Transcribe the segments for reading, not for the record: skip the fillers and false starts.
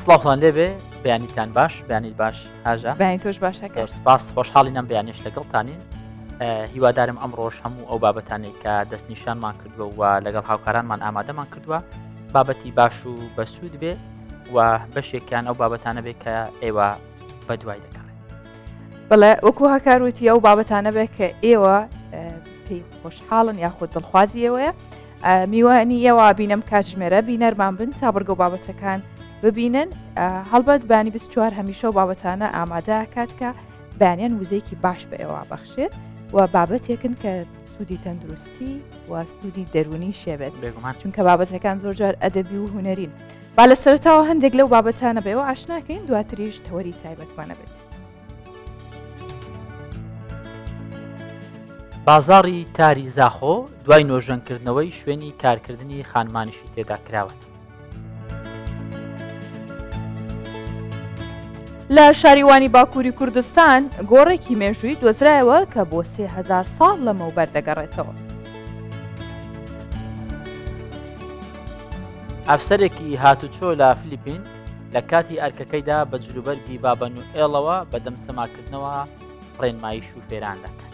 سڵاوتان لێبێ بەیانیتان باش بەیانیت باش هاژە بەیانی تۆش باشەکە سپاس خۆشحاڵی نەم بەیانیش لەگەڵتانین هیوادارم ئەمڕۆژ هەموو ئەو بابەتانێک کە دەستنیشانمان کردووە و لەگەڵ هاوکارانمان ئامادەمان کردووە بابەتی باش و بەسوود بێ و بەشێکیان ئەو بابەتانە بێ کە ئێوە بە دوای دەگەڕێن. بەڵێ وەکو هاکار وتی ئەو بابەتانە بێ کە ئێوە پێی خۆشحاڵن یاخود دڵخوازی ئێوەیە میوانی ئێوە بینم کاتژمێرە بینەرمان بن تا بڕگە و بابەتەکان ببینن هەڵبەت بانی 24 هەمیشە و بابەتانە ئامادە کات کە بەیانیان وزەیەکی باش بە ئێوە بەخشێت و بابەتێکن کە سوودی تەندروستی و سوودی دەرونی شێبێت بێگومان چونکە بابەتەکان زۆرجار ئەدەبی و هوەرین با لە سەرتاوە هەندێک لەو بابەتانە بەوە ئاشناکەین دواتریش تەوەری تایبەتمانە بێت. بازاڕی تاری زاخۆ دوای نۆژەنکردنەوەی شوێنی کارکردنی خانمانیشی تێدا کراوەتەوە. لە شاری وانی باکووری کوردستان گۆڕێکی مێژووی دۆزرایەوە کە بۆ 3000 ساڵ لەمەوبەر دەگەڕێتەوە. ئەفسەرێکی هاتوچۆ لە فلیپین لە کاتی ئەرکەکەیدا بە جلوبەرگی بابە نوئێڵەوە بەدەم سەماکردنەوە ڕێنمایی شوفێران دەکات.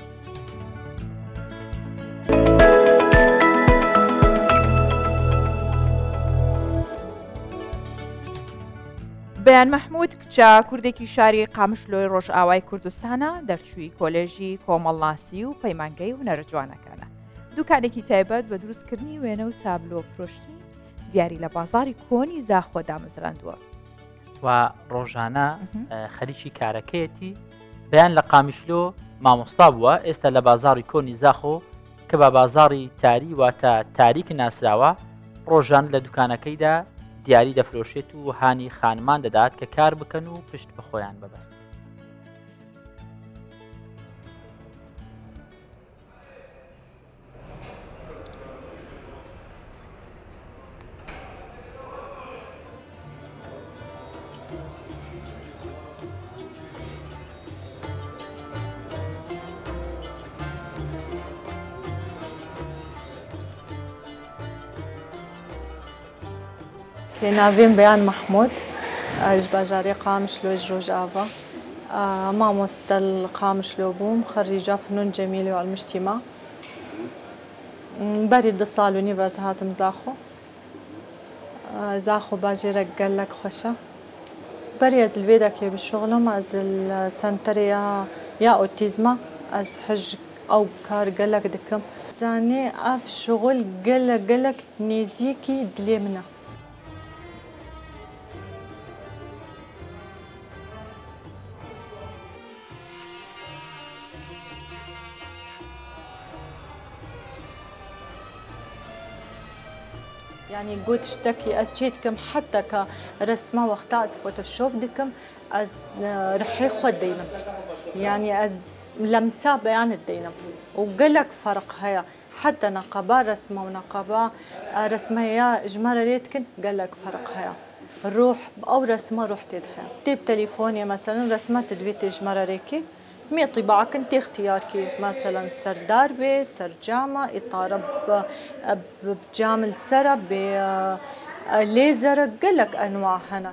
بەیان مەحمود کچە کوردێکی شاری قامشلۆی ڕۆژئاوای کوردستانە، دەرچووی کۆلێژی کۆمەڵناسی و پەیمانگەی هونەرە جوانەکانە. دوکانێکی تایبەت بە دروستکردنی وێنە و تابلۆ فرۆشتنی دیاری لە بازاڕی کۆنی زاخۆ دامەزراندووە. و ڕۆژانە خەریکی کارەکەیەتی بەیان لە قامیشلۆ مامۆستا بووە ئێستا لە بازاڕی کۆنی زاخۆ کە بە بازاڕی تاری واتە تاریک ناسراوە ڕۆژان لە دوکانەکەیدا دیاری دەفرۆشێت و هانی خانمان دەدات کە کار بکەن و پشت بە خۆیان ببەستن. ناڤێم بەیان مەحمود ji bajarê Qamişlo ji Rojava mamoste li Qamişlo bûm xerîca Fünun Cemîlê û Elmiştîma berî du sal û nîv ez hatim Zaxo Zaxo bajêrek gelek xweş e berî ez li vê dekê bişuxilim ez li senterê ya ya otîzma ez hij ew kar gelek dikim zanê ev şuxul gelek gelek nêzîkî dilê min e. یعنی گوت شتێکی ئەس چێ دکەم حتا کە رەسمە وەختا ئەس فۆتۆشۆپ دکەم ئەس ڕحێ خۆت دەینم یعنی ئەس لەمسا بەیانت دەینم و گەلک فەرق هەیە حتا نەقەبا رەسمە و نەقەبا رەسمەیە ژمارە لێ دکن گەلک فەرق هەیە روح ئەو رەسمە روح تێد هەیە تێ تەلیفۆنێ مەسەلەن رەسمە تدوێتێ ژمارە رێکی مێ طباعەکن تێ اختیارکی مەسەلەن سەردار بێ سەرجامە ئیتارە بجامل سەرە بێ لێزەرە گەلک ئەنواع هەنە.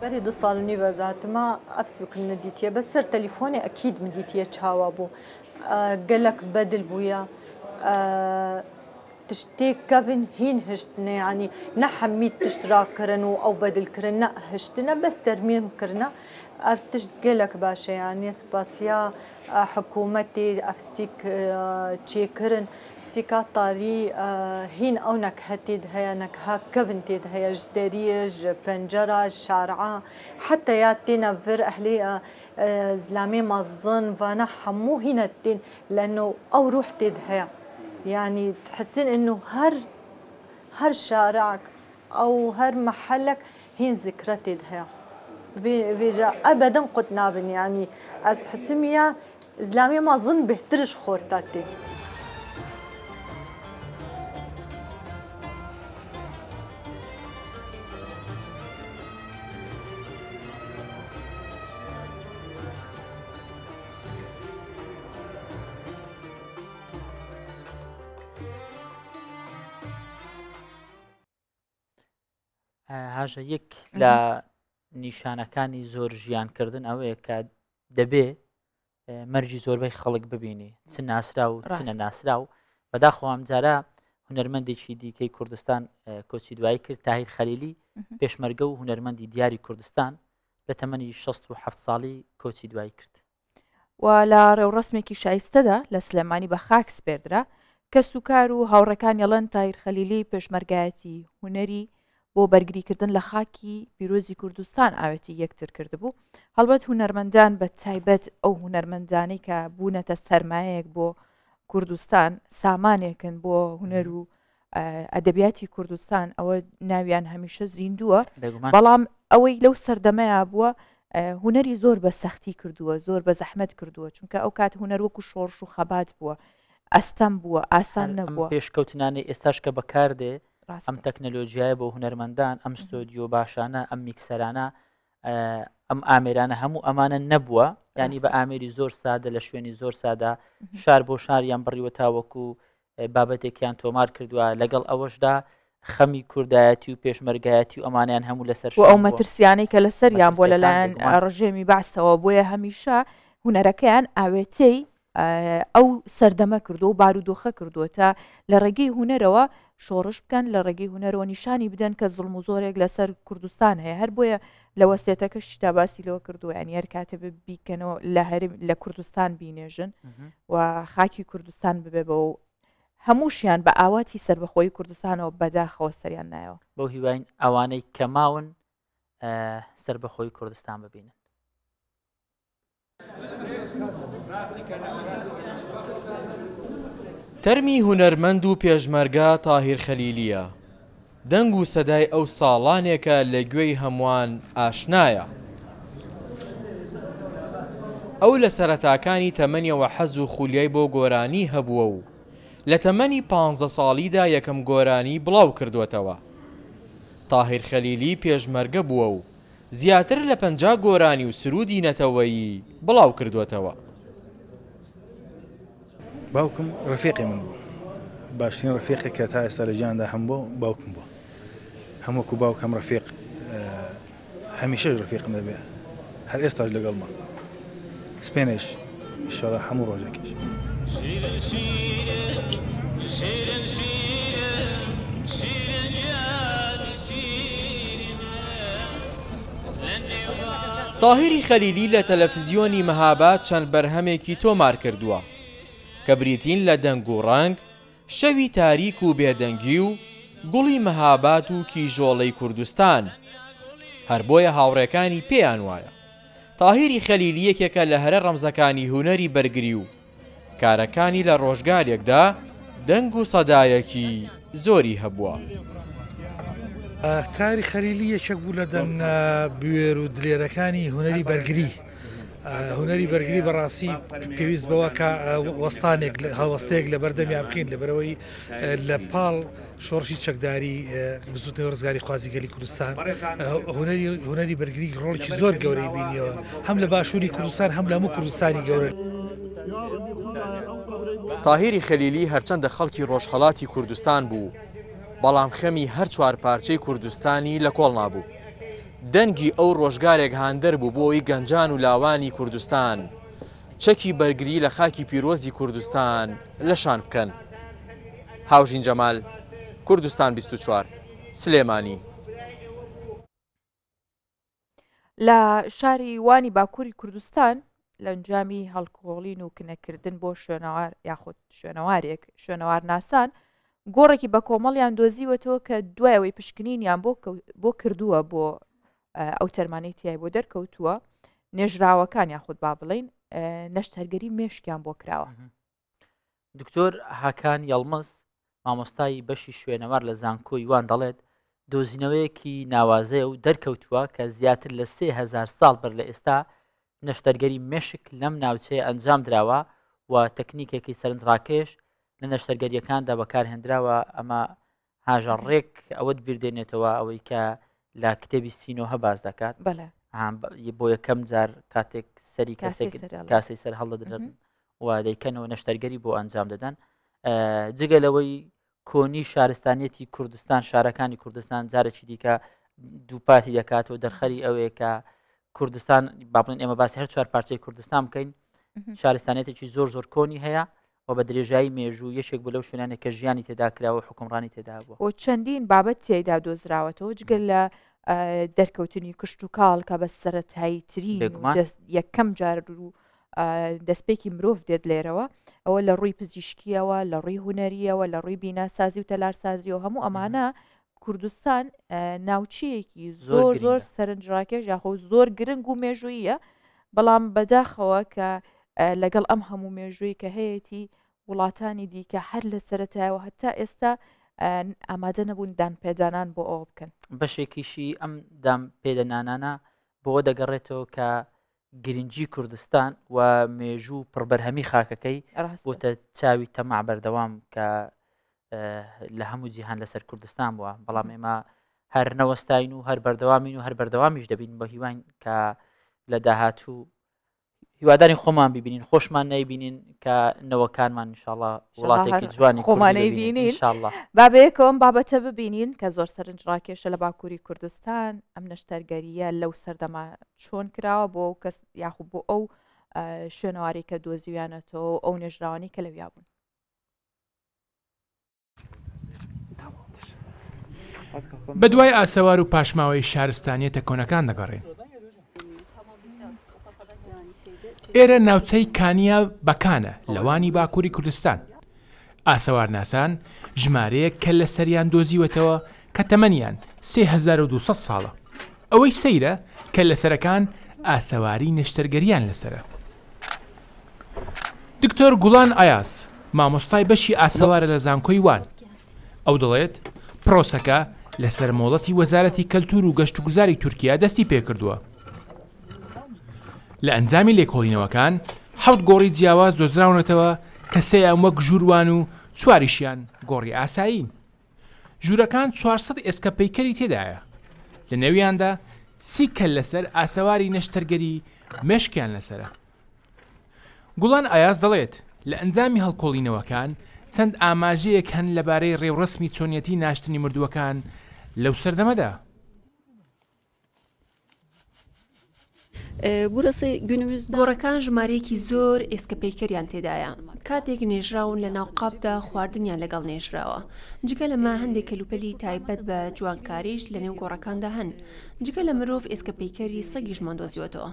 بەری دو ساڵ و نیڤ زاتمە ئەفس بکم ندیتیە بە سەر تەلیفۆنێ ئەکید من دیتیە چاوا بوو گەلک بەدل بوویە تشتێک کەڤن هین هشتنە یعنی نە حەمید تشت ڕاکردن و ئەو بەدلکردن نە هشتنە بەس تەرمیم کردنە ئەف تشت گەلک باشە یعنی سپاسیا حکوومەتی ئەفسیک چێکردن سیکا تاری هین ئەو نەکهە تێد هەیە نەکها کەڤن تێد هەیە ژ دەریە ژ پەنجەرە شارعە حتا یا تێنە ڤر ئەهلێ زلامێ مەزن ڤانە هەموو هینە تێن لەنو ئەو روح تێد هەیە يعني تحسين انه هر هر شارعك او هر محلك هين ذكرى تێد هەیە ڤێژە ئەبەدەن قوت نابن يعني ئەس حسمیە زلامێ مەزن بهترش خۆرتا تێ. هاژە یەک لە نیشانەکانی زۆر ژیانکردن ئەوەیە کە دەبێ مەرجی زۆربەی خەڵک ببینی چ ناسرا و چ نەناسرا و بەداخەوە ئەمجارە هونەرمەندێکی دیکەی کوردستان کۆچی دوایی کرد تاهیر خەلیلی پێشمەرگە و هونەرمەندی دیاری کوردستان لە تەمەنی 16 ساڵی کۆچی دوایی کرد. و لە ڕێوڕەسمێکی شایستەدا لە سلێمانی بە خاک سپێردرا، کەسوکار و هاوڕێکانی ئەڵێن تاهیر خەلیلی پێشمەرگایەتی هونەری بۆ بەرگریکردن لە خاکی پیرۆزی کوردستان ئاوێتی یەکتر کردبوو، هەڵبەت هونەرمەندان بە تایبەت ئەو هونەرمەندانەی کە بوونەتە سەرمایەیەک بۆ کوردستان سامانێکن بۆ هونەر و ئەدەبیاتی کوردستان ئەوە ناویان هەمیشە زیندووە بەڵام ئەوەی لەو سەردەمەیا بووە هونەری زۆر بە سەختی کردووە زۆر بە زەحمت کردووە چونکە ئەو کات هونەر وەکو شۆڕش و خەبات بووە ئەستەم بووە ئاسان نەبووە پێشکەوتنانەی ئێستاش کە بەکاردێ ئەم تەکنەلۆژیایە بۆ هونەرمەندان ئەم ستۆدیۆ باشانە ئەم میکسەرانە ئەم ئامێرانە هەموو ئەمانە نەبووە ینی بە ئامێری زۆر سادە لە شوێنی زۆر سادە شار بۆ شاریان بڕیوە تاوەکو بابەتێکیان تۆمار کردووە لەگەڵ ئەوەشدا خەمی کوردایەتی و پێشمەرگایەتی و ئەمانیان هەموو لەسەر و ئەو مەترسیانەی کە لەسەریان بووە لەلایەن ڕژێمی بەعسەوە بۆیە هەمیشە هونەرەکەیان ئاوێتەی ئەو سەردەمە کردو و بارودۆخە کردووە تا لە ڕێگەی هونەرەوە شۆڕش بکەن لە ڕێگەی هونەرەوە نیشانی بدەن کە زوڵم و زۆرێک لەسەر کوردستان هەیە هەر بۆیە لە وەسێتەکەشی تا باسی لەوە کردووە یانی هەر کاتێ بیکەنەوە لە هەرم لە کوردستان بینێژن و خاکی کوردستان ببێ بەوە و هەمووشیان بە ئاواتی سەربەخۆیی کوردستانەوە بەداخەوە سەریان نایەوە. بەو هیواین ئەوانەی کە ماون سەربەخۆیی کوردستان ببینن. تەرمی هونەرمەند و پێشمەرگە تاهیر خەلیلییە، دەنگ و سەدای ئەو ساڵانێکە لە گوێی هەمووان ئاشنایە. ئەو لە سەرەتاکانی تەمەنیەوە حەز و خولیای بۆ گۆرانی هەبووە و لە تەمەنی پانزە ساڵیدا یەکەم گۆرانی بڵاو کردووەتەوە. تاهیر خەلیلی پێشمەرگە بووە و زیاتر لە 50 گۆرانی و سروودی نەتەوەیی بڵاو کردووەتەوە. باوکم ڕەفیقی من بوو، باشترین ڕەفیقێک کە تا ئێستا لە ژیاندا هەم بوو باوکم بوو. هەم وەکو باوک هەم ڕەفیق هەمیشەش ڕەفیقم دەبێ، هەر ئێستاش لەگەڵمە، سپێنێش ئیشەڵا هەموو ڕۆژێکیش. تاهیری خەلیلی لە تەلەفزیۆنی مەهاباد چەند بەرهەمێکی تۆمار کردووە کە بریتین لە دەنگ و ڕەنگ، شەوی تاریک و بێدەنگی و گوڵی مەهاباد و کیژۆڵەی کوردستان. هەر بۆیە هاوڕێکانی پێیان وایە تاهیری خەلیلی یەکێکە لە هەرە ڕەمزەکانی هونەری بەرگری و کارەکانی لە ڕۆژگارێکدا دەنگ و سەدایەکی زۆری هەبووە. تاری خەلیلی یەکێک بوو لە دەنگە بوێر و دلێرەکانی هونەری بەرگری. هونەری بەرگری بەڕاستی پێویست بەوە کە وەستانێک هەڵوەستەیەک لە بەردەمیان بکەین لەبەرەوەی لە پاڵ شۆڕشی چەکداری بزوتنەوەی ڕزگاری خوازی گەلی کوردستان هونەری هونەری بەرگری ڕۆڵێکی زۆر گەورەی بینیەوە هەم لە باشووری کوردستان هەم لە هەموو کوردستانی گەورە. تاهیری خەلیلی هەرچەندە خەڵکی ڕۆژهەڵاتی کوردستان بوو، بەڵام خەمی هەر چوارپارچەی کوردستانی لە کۆڵ نابوو. دەنگی ئەو ڕۆژگارێک هاندەر بوو بۆ ئەوەی گەنجان و لاوانی کوردستان چەکی بەرگری لە خاکی پیرۆزی کوردستان لە شان بکەن. هاوژین جەمال، کوردستان 24، سلێمانی. لە شاری وانی باکووری کوردستان لە ئەنجامی هەڵکۆڵین و کنەکردن بۆ شوێنەوار یاخود شوێنەوارێک شوێنەوارناسان گۆڕێکی بە کۆمەڵیان دۆزیوەتەوە کە دوای ئەوەی پشکنینیان بۆ بۆ کردووە بۆ ئەو تەرمانەی تای بۆ دەرکەوتووە نێژراوەکان یاخود با بڵین نەشتەرگەری مێشکیان بۆ کراوە. دکتۆر هاکان یەڵمز مامۆستای بەشی شوێنەوار لە زانکۆی وان دەڵێت دۆزینەوەیەکی ناوازەیە و دەرکەوتووە کە زیاتر لە 3000 ساڵ بەر لە ئێستا نەشتەرگەری مێشک لەم ناوچەیە ئەنجام دراوە و تەکنیکێکی سەرنجڕاکێش لە نەشتەرگەریەکاندا بەکارهێنراوە ئەمە هاژە ڕێک ئەوەت بیردێنێتەوە ئەوەی کە لە کتێبی سینۆهە باس دەکات بۆ یەکەم جار کاتێک سەری کەسێک کاسی سەر هەڵدەدرن و دەیکەنەوە نەشتەرگەری بۆ ئەنجام دەدەن جگە لەوەی کۆنی شارستانیەتی کوردستان شارەکانی کوردستان جارێکی دیکە دووپاتی دەکاتەوە دەرخەری ئەوەیە کە کوردستان با بڵێن ئێمە باسی هەر چوار پارچەی کوردستان بکەین شارستانێتێکی زۆر زۆر کۆنی هەیە و بە درێژایی مێژوو یەکێک بوو لەو شوێنانەی کە ژیانی تێدا کراوە و حوکمڕانی تێدا هەبووە. و چەندین بابەت تیایدا دۆزراوەتەوە جگە لە دەرکەوتنی کشتوکاڵ کە بە سەرەتاییترین و بێگومان. دەست یەکەم جار و دەستپێکی مرۆڤ دێت لێرەوە ئەوە لە ڕووی پزیشکییەوە لە ڕووی هونەرییەوە لە ڕووی بیناسازی و تەلارسازیەوە هەموو ئەمانە کوردستان ناوچەیەکی زۆر زۆر سەرنجڕاکێش یاخۆ زۆر گرنگ و مێژوویە بەڵام بەداخەوە کە لەگەڵ ئەم هەموو مێژووی کە هەیەی وڵاتانی دیکە هەر لە سەتایەوە هەتا ئێستا ئامادە نەبوون دان پێدانان بۆ ئەوە بکەن. بەشێکیشی ئەم دام پێدەنانانە بۆ دەگەڕێتەوە کە گرنگی کوردستان و مێژوو و پڕبەرهەمی خاکەکەی بۆتە چاوی تەماع بەردەوام کە لە هەموو جیهان لەسەر کوردستان بووە بەڵام ئێمە هەر نەوەستاین و هەر بەردەوامین و هەر بەردەوامیش دەبین بە هیواین کە لە داهاتوو هیواداری خۆمان ببینین خۆشمان نەیبینین کە نەوەکانمان انشاءاللە وڵاتێکی جوانی خۆمانەی بینین انشاءاللە با بەیەکەوە ئەم بابەتە ببینین کە زۆر سەرنج ڕاکێشە لە باکووری کوردستان ئەم نەشتەرگەریە لەو سەردەما چۆن کراوە بۆ ئەو کەس یاخود بۆ ئەو شوێنەواری کە دۆزیویانەتەوە ئەو نێژراوانی کە لەویا بوون. بەدوای ئاسەوار و پاشماوەی شارستانیەتە کۆنەکان دەگەڕێین. ئێرە ناوچەی کانیە بەکانە لە وانی باکووری کوردستان. ئاسەوارناسان ژمارەیەک کەللە سەریان دۆزیوەتەوە کە تەمەنیان 3200 ساڵە. ئەوەی سەیرە کەللەسەرەکان ئاسەواری نەشتەرگەریان لەسەرە. دکتۆر گوڵان ئایاز، مامۆستای بەشی ئاسەوارە لە زانکۆی وان، ئەو دەڵێت، پرۆسەکە لەسەر مۆڵەتی وەزارەتی کەلتوور و گەشتوگوزاری تورکیا دەستی پێکردووە. لە ئەنجامی لێکۆڵینەوەکان حەوت گۆڕی جیاواز دۆزراونەتەوە کە سێیان وەک ژووروان و چواریشیان گۆڕی ئاسایین. ژوورەکان 400 ئێسکە پەیکەری تێدایە، لە نێویاندا سی کەللەسەر ئاسەواری نەشتەرگەری مێشکیان لەسەرە. گوڵان ئایاز دەڵێت، لە ئەنجامی هەڵکۆڵینەوەکان چەند ئاماژەیەک هەن لەبارەی ڕێوڕەسمی چۆنیەتی ناشتنی مردووەکان لەو سەردەمەدا. گۆڕەکان ژمارەیەکی زۆر ئێسکە پەیکەریان تێدایە، کاتێک نێژراون لە ناو قاپدا خواردنیان لەگەڵ نێژراوە، جگە لەمە هەندێک کەلوپەلی تایبەت بە جوانکاریش لەنێو گۆڕەکاندا هەن، جگە لە مرۆڤ ئێسکە پەیکەری سەگیشمان دۆزیوەتەوە.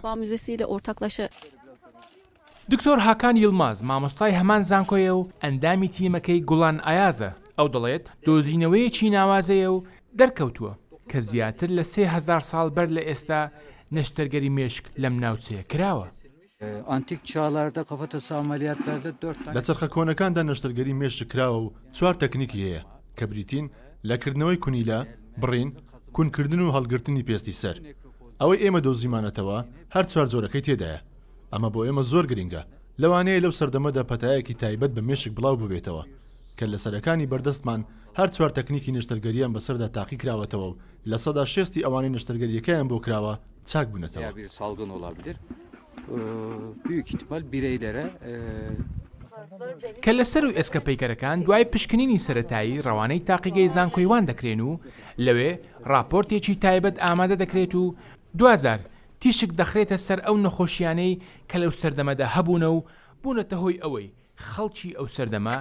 دکتۆر هاکان یڵماز مامۆستای هەمان زانکۆیە و ئەندامی تیمەکەی گوڵان ئایازە، ئەو دەڵێت، دۆزینەوەیەکی ناوازەیە و دەرکەوتووە کە زیاتر لە 3000 ساڵ بەر لە ئێستا نەشتەرگەری مێشک لەم ناوچەیە کراوە. لە چەرخە کۆنەکاندا نەشتەرگەری مێشک کراوە و چوار تەکنیکی هەیە کە بریتین لە کردنەوەی کونیلە، بڕین، کونکردن و هەڵگرتنی پێستی سەر. ئەوەی ئێمە دۆزیمانەتەوە هەر چوار جۆرەکەی تێدایە. ئەمە بۆ ئێمە زۆر گرینگە. لەوانەیە لەو سەردەمەدا پەتایەکی تایبەت بە مێشک بڵاو بووبێتەوە. کەللەسەرەکانی بەردەستمان هەر چوار تەکنیکی نەشتەرگەرییان بەسەردا تاقی کراوەتەوە و لە سەدا 60ی ئەوانەی نەشتەرگەرییەکەیان بۆ کراوە چاک بوونەتەوە. کەللەسەر و ئێسکە پەیکەرەکان دوای پشکنینی سەرەتایی ڕەوانەی تاقیگەی زانکۆی وان دەکرێن و لەوێ ڕاپۆرتێکی تایبەت ئامادە دەکرێت و دواجار تیشک دەخرێتە سەر ئەو نەخۆشییانەی کە لەو سەردەمەدا هەبوونە و بوونەتە هۆی ئەوەی خەڵکی ئەو سەردەمە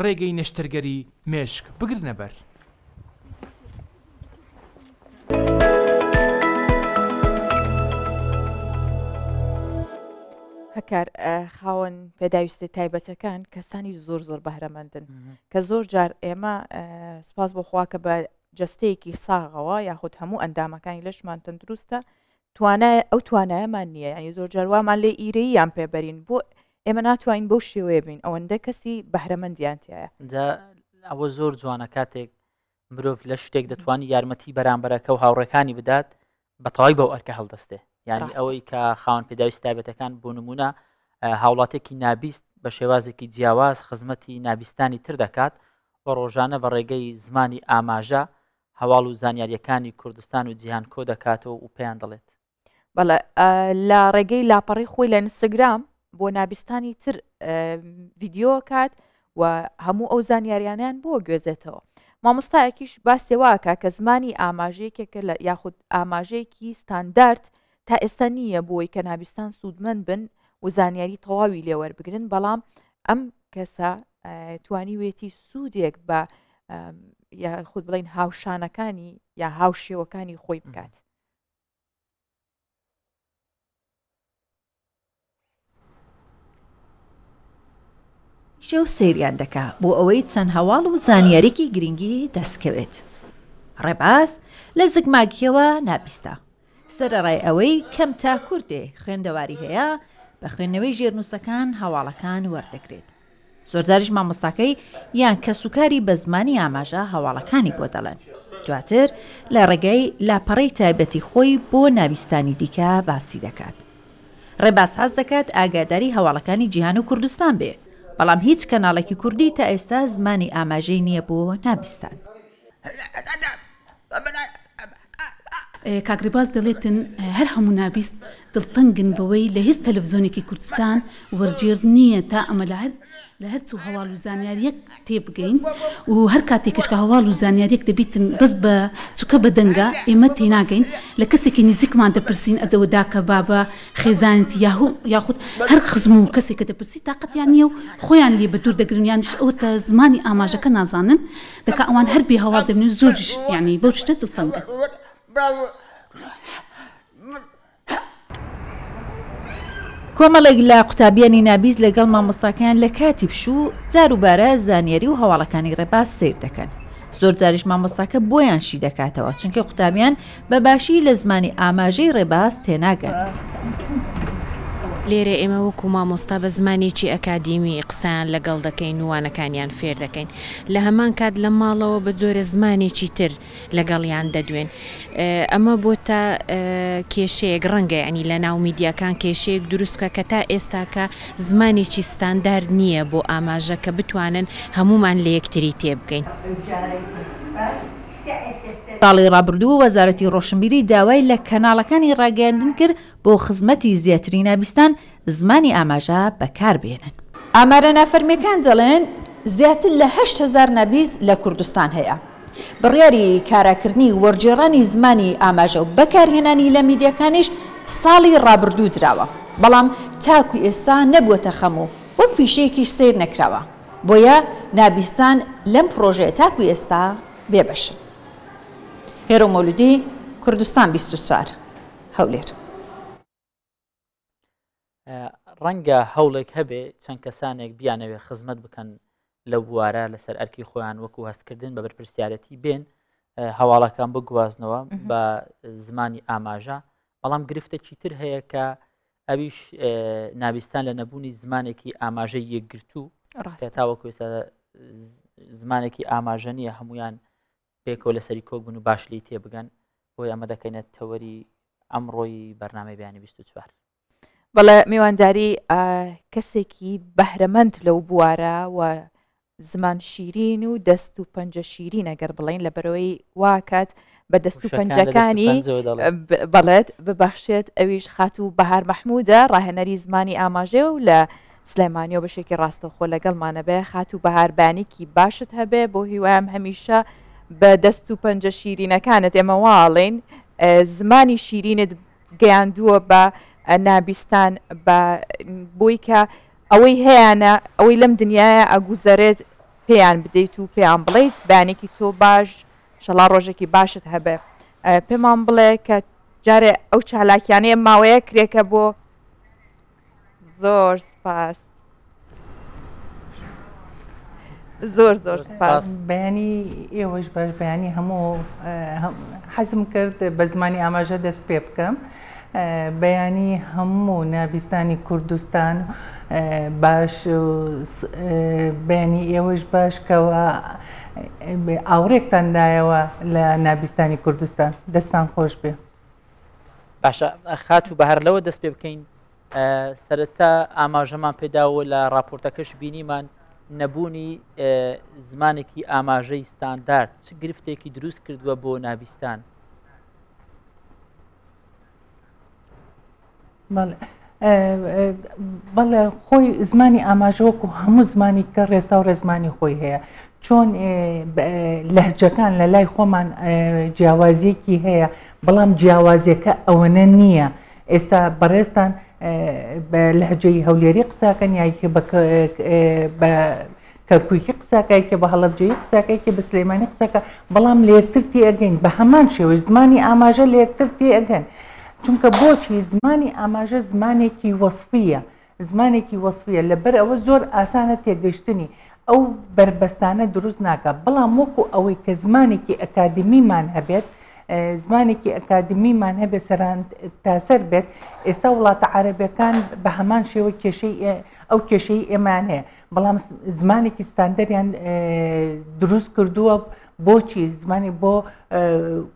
ڕێگەی نەشتەرگەری مێشک بگرنە بەر. هەکار خاوەن پێداویستە تایبەتەکان کەسانی زۆر زۆر بەهرەمەندن کە زۆر جار ئێمە سوپاس بۆ خوا کە بە جەستەیەکی ساغەوە یاخود هەموو ئەندامەکانی لەشمان تەندروستە توانای ئەو توانایەمان نییە ینی زۆر جاروامان لێ ئیرەییان پێبەرین بۆ ئێمە ناتوانین بەو شێوەیە بین ئەوەندە کەسی بەهرەمەندیان تایە جا ئەوە زۆر جوانە کاتێک مرۆڤ لە شتێک دەتوانانی یارمەتی بەرامبەرەکە و هاوڕێکانی بدات بە تەواوی بەو ئەرکە هەڵدەستێ یعنی ئەوەی کە خاوەن پێداویست تایبەتەکان بۆ نمونە هاوڵاتێکی نابیست بە شێوازێکی جیاواز خزمەتی نابیستانی تر دەکات و ڕۆژانە بە ڕێگەی زمانی ئاماژە هەواڵ و زانیاریەکانی کوردستان و جیهان کۆ دەکاتەوە و پێیان دەڵێت. بەڵێ لە ڕێگەی لاپەڕی خۆی لە ئینستاگرام بۆ نابیستانی تر ڤیددیۆ کات و هەموو ئەو زانیاریانیان بۆ گوێزێتەوە. مامۆستایەکیش باسی واکە کە زمانی ئاماژەیەکێکە لە یاخود ئاماژەیەکی ستاندارد تا ئێستا نییە بۆی کە نابیستان سوودمەند بن و زانیاری تەواوی لێوەربگرن بەڵام ئەم کەسە توانیوێتی سوودێک بە خود بڵین هاوشانەکانی یا هاوشێوەکانی خۆی بکات. شەو سەیریان دەکا بۆ ئەوەی چەند هەواڵ و زانیاریکی گرینگی دەست کەوێت. ڕێباز لە زگماکیەوە نابیستە. سەرەڕای ئەوەی کەم تا کوردێ خوێندەواری هەیە، بە خوێندنەوەی ژێرنووسەکان هەواڵەکان وەردەگرێت. زۆرجاریش مامۆستاکەی یان کەسوکاری بە زمانی ئاماژە هەواڵەکانی بۆ دەڵێن. دواتر لە ڕێگەی لاپەڕەی تایبەتی خۆی بۆ نابیستانی دیکە باسی دەکات. ڕێباز حەز دەکات ئاگاداری هەواڵەکانی جیهان و کوردستان بێ، بەڵام هیچ کەناڵێکی کوردی تا ئێستا زمانی ئاماژەی نییە بۆ نابیستان. کاک ڕێباز دەڵێتن هەر هەموو نابیست دڵتەنگن بەوەی لە هیچ تەلەفزۆنێکی کوردستان وەرگێڕ نییە تا ئەمە لە هەر لە هەر چ هەواڵ و زانیاریەک تێبگەین و هەر کاتێکش کە هەواڵ و زانیاریەک دەبیتن بەس بە چونکە بە دەنگە ئێمە تێناگەین لە کەسێکی نزیکمان دەپرسین ئەجەوە داکە بابە خێزانت یاهو یاخود هەر خزم و کەسێکە دەپرسی تاقەتیان نییە و خۆیان لێ بە دوور دەگرن یانیش ئەوەتە زمانی ئاماژەکە نازانن دەکا ئەوان هەر بێ هەواڵ دەبن و زۆریش یانی بەو شتە دڵتەنگن. کۆمەڵێک لە قوتابیانی نابیست لەگەڵ مامۆستاکەیان لە کاتی پشوو جاروبارە زانیاری و هەواڵەکانی ڕێباز سەیر دەکەن. زۆر جاریش مامۆستاکە بۆیان شی دەکاتەوە، چونکە قوتابیان بە باشی لە زمانی ئاماژەی ڕێباز تێناگەن. لێرە ئێمە وەکو مامۆستا بە زمانێکی ئەکادیمی قسەیان لەگەڵ دەکەین و وانەکانیان فێر دەکەین. لە هەمان کات لە ماڵەوە بە جۆرە زمانێکی تر لەگەڵیان دەدوێن. ئەمە بۆتە کێشەیەک ڕەنگە یانی لە ناو میدیاکان کێشەیەک دروست بکا کە تا ئێستاکە زمانێکی ستاندارد نییە بۆ ئاماژە کە بتوانن هەموومان لە یەکتری تێبگەین. ساڵی ڕابردوو وەزارەتی ڕۆشنبیری داوای لە کەناڵەکانی ڕاگەیاندن کرد بۆ خزمەتی زیاتری نابیستان زمانی ئاماژە بەکاربێنن. ئامارە نافەرمییەکان دەڵێن زیاتر لە 8000 نابیست لە کوردستان هەیە. بڕیاری کاراکردنی وەرگێڕانی زمانی ئاماژە و بەکارهێنانی لە میدیاکانیش ساڵی ڕابردوو دراوە، بەڵام تاکو ئێستا نەبووەتە خەم و وەک پیشەیەکیش سەیر نەکراوە، بۆیە نابیستان لەم پڕۆژەیە تاکو ئێستا بێبەشن. هێرۆ مەولودی، کوردستان 24، هەولێر. ڕەنگە هەوڵێک هەبێ چەند کەسانێک بیانەوێ خزمەت بکەن لەو بوارە لەسەر ئەرکی خۆیان وەکو هەستکردن بە بەرپرسیارەتی بێن هەواڵەکان بگوازنەوە بە زمانی ئاماژە بەڵام گرفتێکی تر هەیە کە ئەویش ناویستان لە نەبوونی زمانێکی ئاماژەی یەکگرتوو تاوەکو ئێستا زمانێکی ئاماژە نییە هەمویان پێکەوە لەسەری کۆک بن و باش لێی تێبگەن بۆی ئەمە دەکەینە تەوەری ئەمڕۆی بەرنامەی بەیانی 24. بەڵێ میوانداری کەسێکی بەهرەمەند لەو بوارە و زمان شیرین و دەست و پەنجە شیرین ئەگەر بڵین لە بەرەوەی واکات بە دەست و پەنجەکانی بەڵێت ببەخشێت ئەویش خاتوو بەهار مەحموودە ڕاهێنەری زمانی ئاماژەیە و لە سلێمانیەوە بەشێکی ڕاستەوخۆ لەگەڵمانە بێ خاتوو بەهار بەیانێکی باشت هەبێ بۆ هیوایم هەمیشە بە دەست و پەنجە شیرینەکانت ئێمە واڵین زمانی شیرینت گەیاندووە بە نابیستان بە بۆی کە ئەوەی هەیەە ئەوەی لەم دنیاە ئەگوزەرێت پێیان بدەیت و پێیان بڵیت بەیانێکی تۆ باش شەڵا ڕۆژێکی باشت هەبێ پێمان بڵێ کە جارێ ئەو چالاکیانەیە ماوەیە کرێکە بۆ زۆر سپاس زۆر زۆر سپاس بەیانی ئێوەش باش بەیانی هەموو حەزم کرد بە زمانی ئاماژە دەست پێ بکەم بەیانی هەموو نابیستانی کوردستان باش بەیانی ئێوەش باش کەەوە ئاوڕێکتان دایەوە لە نابیستانی کوردستان دەستان خۆش بێ. باشە خاتوو بەهار لەوە دەست پێ بکەین سەرەتا ئاماژەمان پێداوە لە راپۆرتەکەش بینیمان نەبوونی زمانێکی ئاماژەی ستاندارد چ گرفتێکی دروست کردووە بۆ نابیستان بەڵێ خۆی زمانی ئاماژە وەکو هەموو زمانی کە ڕێسا و ڕێزمانی خۆی هەیە. چۆن لەهجەکان لە لای خۆمان جیاوازیەکی هەیە بەڵام جیاوازیەکە ئەوەنە نییە ئێستا بەڕێزتان بە لەهجەی هەولێری قساکەن یاکێ بە کەرکوکی قساکە یەکێ بە هەڵەبجەیی قساکە یەکێ بە سلێمانی قساکە بەڵام لە یەکتر تێئەگەین بە هەمان شێوەی زمانی ئاماژە لە یەکتر تێئەگەن چونکە بۆچی زمانی ئاماژە زمانێکی وەسفیە زمانێکی وەسفیە لەبەر ئەوە زۆر ئاسانە تێگەشتنی ئەو بەربەستانە دروست ناکا بەڵام وەکو ئەوەی کە زمانێکی ئەکادمیمان هەبێت زمانێکی ئەکادمیمان هەبێت سەران تاسەر بێت ئێستا وڵاتە عەرەبەکان بە هەمان شێوە کێشەی ئەو کێشەی ئێمان هەیە بەڵام زمانێکی ستاندەریان دروست کردووە بۆچی زمانی بۆ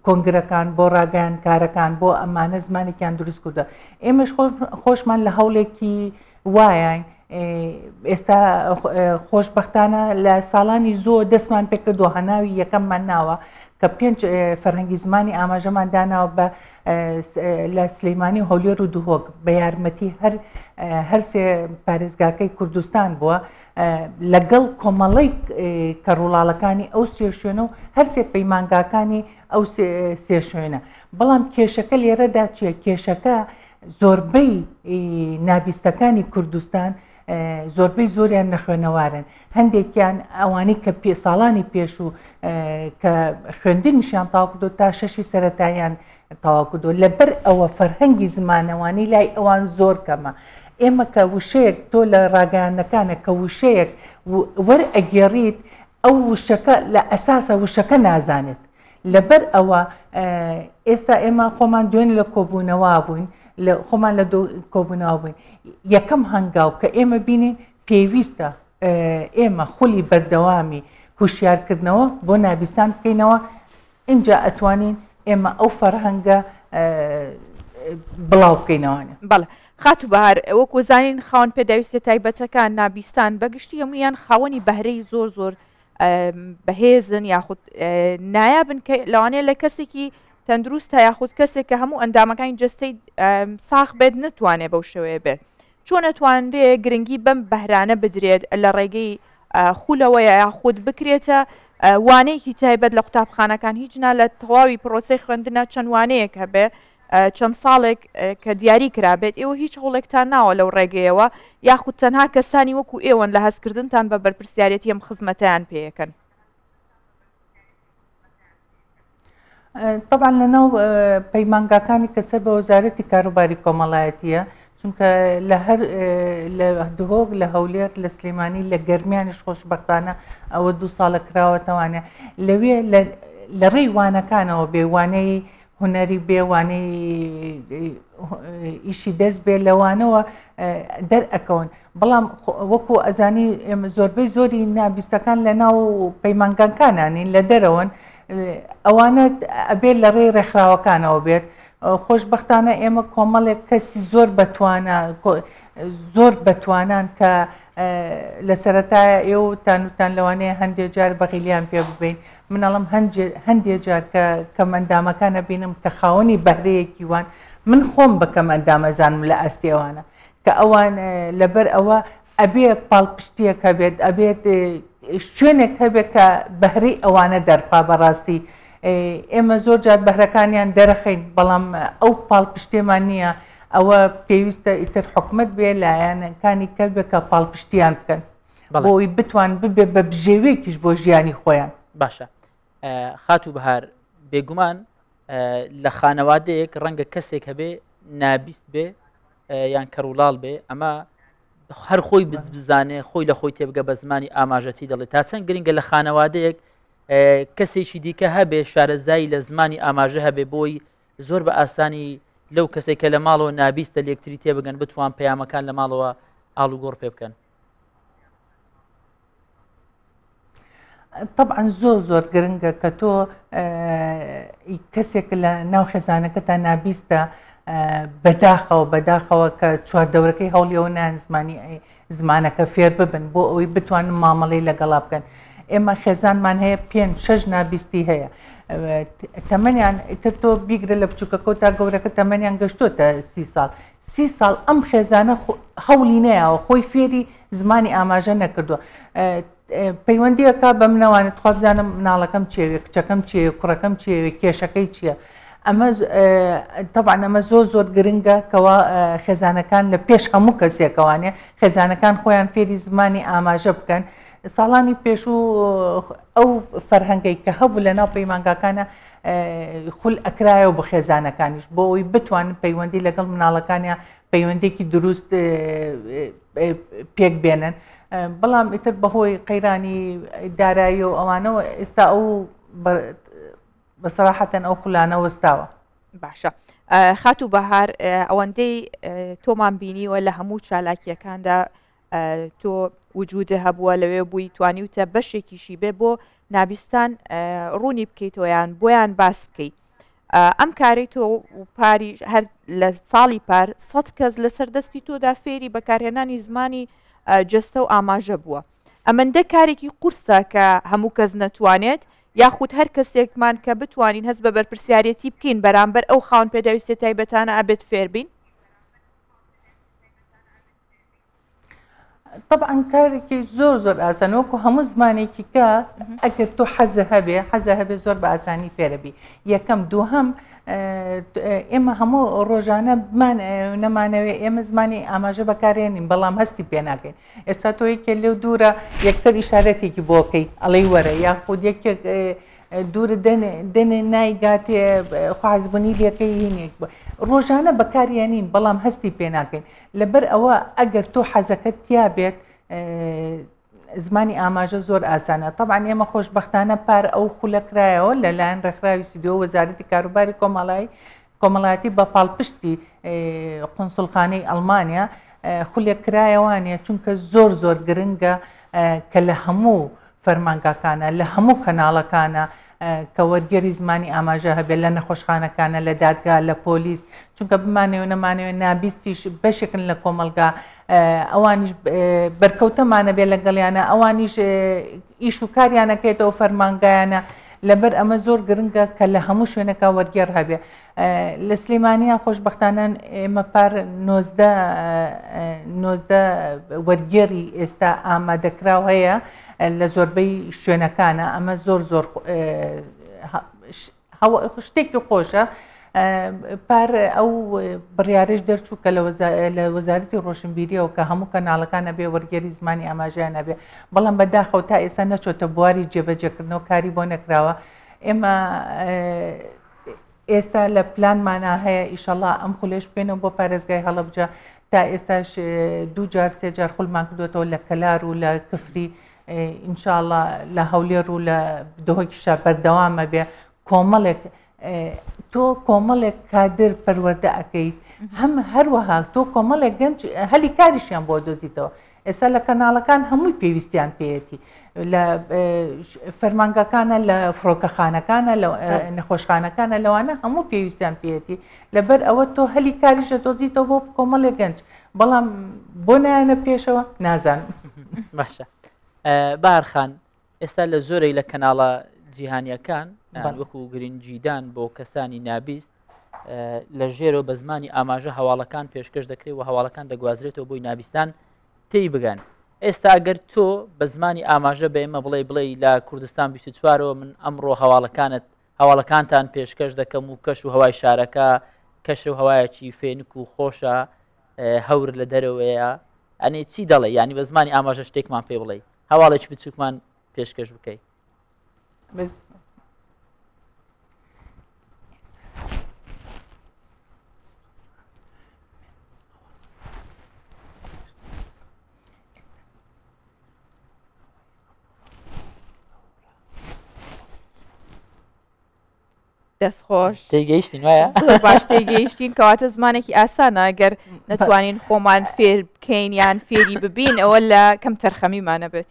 کۆنگرەکان بۆ ڕاگەیاندکارەکان بۆ ئەمانە زمانێکیان دروست کردووە ئێمەش خۆشمان لە هەوڵێکی وایە ئێستا خۆشببختانە لە ساڵانی زۆر دەستمان پێکردووە هەناوی یەکەممان ناوە کە پێنج فەرهەنگی زمانی ئاماژەمان داناوە بە لە سلەیمانی و هەولێر و دهۆک بە یارمەتی هەر هەرسێ پارێزگاکەی کوردستان بووە لەگەڵ کۆمەڵەی کەڕوڵاڵەکانی ئەو سێ شوێنە و هەرسێ پەیمانگاکانی ئەو سێ شوێنە بەڵام کێشەکە لێرەدا چییە کێشەکە زۆربەی نابیستەکانی کوردستان زۆربەی زۆریان نەخوێنەوارن هەندێکیان ئەوانەی کە پێ ساڵانی پێشوو کە خوێندنیشیان تەواو کردو تا شەشی سەرەتاییان تەواو کردو لەبەر ئەوە فەرهەنگی زمانەوانی لای ئەوان زۆر کەمە ئێمە کە وشەیەک تۆ لە ڕاگەیاندنەکانە کە وشەیەک وەرئەگێڕیت ئەو وشەکە لە ئەساسە وشەکە نازانێت لەبەر ئەوە ئێستا ئێمە خۆمان دوێنێ لە کۆبوونەوە بووین لە خۆمان لە کۆبوونەوە بووین یەکەم هەنگاو کە ئێمە بینین پێویستە ئێمە خولی بەردەوامی هوشیارکردنەوە بۆ نابیستان بکەینەوە ئینجا ئەتوانین ئێمە ئەو فەرهەنگە بڵاو بکەینەوانە. بەڵێ خاتوو بەهار وەکو زانین خاوەن پێداویستیە تایبەتەکان نابیستان بەگشتی هەموویان خاوەنی بەهرەی زۆر زۆر بەهێزن یاخود نایابن کە لەوانەیە لە کەسێکی تەندروست یاخود کەسێک کە هەموو ئەندامەکانی جستەی ساخ بێت نتوانێت بەو شێوەیە بێت چۆن ئەتوانرێ گرنگی بەم بەهرانە بدرێت لە ڕێگەی خولەوەیە یاخود بکرێتە وانەیەکی تایبەت لە قوتابخانەکان هیچ نا لە تەواوی پرۆسەی خوێندنە چەند وانەیەک هەبێ چەند ساڵێک کە دیاری کرابێت ئێوە هیچ هەوڵێکتان ناوە لەو ڕێگەیەوە یاخود تەنها کەسانی وەکو ئێوەن لە هەستکردنتان بە بەرپرسیارەتی ئەم خزمەتیان پێیەکەن. طبعا لە ناو پەیمانگاکانی کە سەر بە وەزارەتی کاروباری کۆمەڵایەتیە چونکە لە هەر لە دهۆک لە هەولێر لە سلێمانی لە گەرمیانیش خۆشببختانە ئەوە دوو ساڵە کراوەتەوانە لەوێ لە ڕێی وانەکانەوە بێ وانەی هونەری بێ وانەی ئیشی دەست بێ لەوانەوە دەرئەکەون بەڵام وەکو ئەزانی ئێمە زۆربەی زۆری نابیستەکان لە ناو پەیمانگاکانانین لە دەرەوەن ئەوانە ئەبێت لە ڕێی ڕێکخراوەکانەوە بێت خۆشببختانە ئێمە کۆمەڵێک کەسی زۆر بەتوانە زۆر بەتوانان کە لە سەرەتایە ئێوە تانوتان لەوانەیە هەندێک جار بەغیلیان پێ ببین من ئەڵم هەندێ جار کە کەمئەندامەکان ئەبینم کە خاوەنی بەهرەیەکی وان من خۆم بە کەمئەندام ئەزانم لە ئاستی ئەوانە کە ئەوان لەبەر ئەوە ئەبێ پاڵپشتیەک هەبێت ئەبێت شوێنێک هەبێت کە بەهرەی ئەوانە دەرخوا بەڕاستی ئێمە زۆر جار بەهرەکانیان دەرەخەین بەڵام ئەو پاڵپشتێمان نییە ئەوە پێویستە ئیتر حکومت بێ لایەنەکانی کە بێ کە پاڵپشتیان بکەن بۆ ئەوی بتوان ببێ بە بژێوێکیش بۆ ژیانی خۆیان. باشە خاتوو بەهار بێگومان لە خانەوادەیەک ڕەنگە کەسێک هەبێ نابیست بێ یان کەڕولاڵ بێ ئەمە هەر خۆی بزانێ خۆی لە خۆی تێبگە بە زمانی ئاماژەتی دەڵێت تا چەند گرنگە لە خانەوادەیەک کەسێکی دیکە هەبێ شارەزایی لە زمانی ئاماژە هەبێ بۆی زۆر بە ئاسانی لەو کەسێک کە لە ماڵەوە نابیستە لەکتری تێبگەن بتوان پەیامەکان لە ماڵەوە ئاڵوگۆڕ پێ بکەن. طبعا زۆر زۆر گرنگە کە تۆ کەسێک لە ناو خێزانەکەتا نابیستە بەداخەوە بەداخەوە کە چواردەورەکەی هەوڵیەوە نان زمانی زمانەکە فێر ببن بۆ ئەوەی بتوانن مامەڵی لەگەڵا بکەن ئێمە خێزانمان هەیە پێ شەش نابیستی هەیە تەمەنیان تر تۆ بیگرە لە بچووکەکە تا گەورەکە تەمەنیان گەشتۆتە سی ساڵ سی ساڵ ئەم خێزانە هەوڵی نەیاوە خۆی فێری زمانی ئاماژە نەکردووە. پەیوەندیەکە بە منەوانە تخوا بزانم مناڵەکەم چێوێ کچەکەم چێوێ کوڕەکەم چێوێ کێشەکەی چییە؟ ئەمە تەبعەن ئەمە زۆر زۆر گرنگە کەوا خێزانەکان لە پێش هەموو کەسێکەوانێ خێزانەکان خۆیان فێری زمانی ئاماژە بکەن ساڵانی پێشوو ئەو فەرهەنگەی کە هەبوو لە ناو پەیمانگاکانە خول ئەکرایەوە بۆ خێزانەکانیش بۆ ئەوی بتوانن پەیوەندی لەگەڵ مناڵەکانیان پەیوەندێکی دروست پێک بێنن بەڵام ئیتر بەهۆی قەیرانی دارایی و ئەوانەوە ئێستا ئەو بە سەراحەتەن ئەو خولانە وەستاوە. باشە خاتوو بەهار ئەوەندەی تۆمان بینیوە لە هەموو چالاکیەکاندا تۆ وجودە هەبووە لەوێ بووی توانیوتە بەشێکیشی بێ بۆ نابیستان ڕوونی بکەیتەوە یان بۆیان باس بکەیت ئەم کارەی تۆ و پاری هەر لە ساڵی پار سە کەس لەسەر دەستی تۆدا فێری بەکارهێنانی زمانی جەستە و ئاماژە بووە ئەمەندە کارێکی قورسە کە هەموو کەس نەتوانێت یاخود هەر کەسێکمان کە بتوانین هەست بە بەرپرسیارێتی بکەین بەرامبەر ئەو خاوەن پێداویستیە تایبەتانە ئەبێت فێربین؟ طبعا کارێکی زۆر زۆر ئاسان وەکو هەموو زمانێکی کە ئەگەر تۆ حەزە هەبێ حەزە هەبێ زۆر بە ئاسانی فێرەبی یەکەم دووهەم ئێمە هەموو ڕۆژانە بمان نەمانەوێ ئێمە زمانی ئاماژە بەکارێنین بەڵام هەستی پێ ناکەین ئێستا تۆ یەکێ لێو دوورە یەکسەر ئیشارەتێکی بۆ کەی ئەڵێی وەرە یاخود یەکێک دوورە دەنێ نایگاتێ خوازبوونی لەکەی هینێک بوو ڕۆژانە بەکاریانین بەڵام هەستی پێ ناکەین لەبەر ئەوە ئەگەر تۆ حەزەکەت تیا بێت زمانی ئاماژە زۆر ئاسانە طبعا ئێمە خۆشببختانە پار ئەو خولە کرایەوە لەلایەن ڕێکخراوی سیدۆ وەزارەتی کاروباری کۆمەڵایی کۆمەڵایەتی بە پاڵپشتی قونسوڵخانەی ئەڵمانیا خولێک کرایەوانە چونکە زۆر زۆر گرنگە کە لە هەموو فەرمانگاکانە لە هەموو کەناڵەکانە کە وەرگێری زمانی ئاماژە هەبێت لە نەخۆشخانەکانە لە دادگا لە پۆلیس چونکە بمانەوە نەمانەوە نابیستیش بەشێکن لە کۆمەلگا ئەوانیش بەرکەوتەمانە بێ لەگەڵیانە ئەوانیش ئیش و کاریانەکەێتەوە فەرمانگایانە لەبەر ئەمە زۆر گرنگە کە لە هەموو شوێنەکە وەرگێڕ هەبێ. لە سلێمانیا خۆشبەختانە ئێمە پار 19 نۆزدە وەرگێڕی ئێستا ئامادەکراو هەیە لە زۆربەی شوێنەکانە ئەمە زۆر زۆر شتێکی خۆشە پار ئەو بڕیارەش دەرچوو کە لە وەزارەتی ڕۆشنبیریەوە کە هەموو کەناڵەکان ئەبێ وەرگێری زمانی ئاماژەیان هەبێ بەڵام بەداخەوە تا ئێستا نەچۆتە بواری جێبەجێکردنەوە کاری بۆ نەکراوە ئێمە ئێستا لە پلانمانە هەیە ئیشەڵا ئەم خولێش بکەینەوە بۆ پارێزگای هەڵەبجە تا ئێستاش دوو جار سێ جار خولمان کردوێتەوە لە کەلار و لە کفری ئینشاءاللە لە هەولێر و لە دهۆکیشا بەردەوامە بێ کۆمەڵێک تۆ کۆمەڵێک کادر پەروەردە ئەکەیت هەم هەروەها تۆ کۆمەڵێک گەنج هەلی کاریشیان بۆ دۆزیتەوە ئێستا لە کەناڵەکان هەمووی پێویستیان پێیەتی لە فەرمانگەکانە لە فڕۆکەخانەکانە لە نەخۆشخانەکانە لەوانە هەموو پێویستیان پێیەتی لەبەر ئەوە تۆ هەلی کاریشە دۆزیتەوە بۆ کۆمەڵێک گەنج بەڵام بۆ نایەنە پێشەوە نازانم باشە بارخان ئێستا لە زۆرێک لە کەناڵە جیهانیەکان وەکو گرنگیدان بۆ کەسانی نابیست لە ژێرەوە بە زمانی ئاماژە هەواڵەکان پێشکەش دەکرێت و هەواڵەکان دەگوازرێتەوە بۆی نابیستان تێی بگەن ئێستا ئەگەر تۆ بە زمانی ئاماژە بە ئێمە بڵێ بڵێ لە کوردستان 24ەوە من ئەمڕۆ هەواڵەکانت هەواڵەکانتان پێشکەش دەکەم و کەش و هەوای شارەکە کەش و هەوایەکی فێنک و خۆشە هەور لە دەرەوەیە ئەنێ چی دەڵێ ینی بە زمانی ئاماژە شتێکمان پێ بڵێ هەواڵێکی بچووکمان پێشکەش بکەی. دەست خۆش تێگەیشتین وایە زۆر باش تێگەیشتین کەواتە زمانێکی ئاسانە گەر نەتوانین خۆمان فێر بکەین یان فێری ببین ئەوە لە کەم تەرخەمیمانە بێت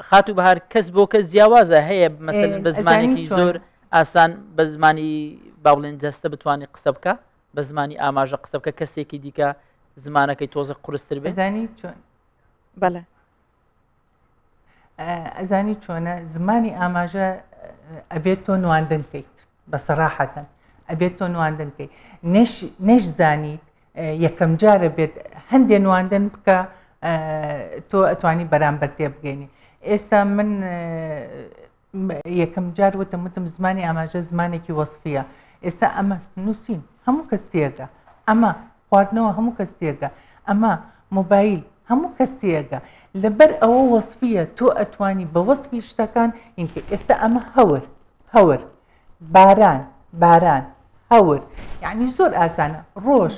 خاتو بەهار کەس بۆ کەس جیاوازە هەیە مەسەن بە زمانێکی زۆر ئاسان بە زمانی با بڵێن جەستە بتوانانی قسە بکە بە زمانی ئاماژە قسە بکە کەسێکی دیکە زمانەکەی تۆزە قورستر بێ زانی چۆن بەڵێ ئەزانی چۆنە زمانی ئاماژە ئەبێت تۆ نواندن کەیت بە سەراحەتەن ئەبێت تۆ نواندن کەیت نەش نەشزانیت یەکەم جارە بێت هەندێ نواندن بکە تۆ ئەتوانی بەرامبەر تێبگەینی. ئێستا من یەکەم جار وتم وتم زمانی ئاماژە زمانێکی وەسفیە ئێستا ئەمە نووسین هەموو کەس تێگە ئەمە خواردنەوە هەموو کەس تێگە ئەمە مۆبایل هەموو کەس تێگە لەبەر ئەوە وەسفیە تۆ ئەتوانی بە وەسفی شتەکان اینکە ئێستا ئەمە هەور هەور باران باران هەور یعنی زۆر ئاسانە ڕۆژ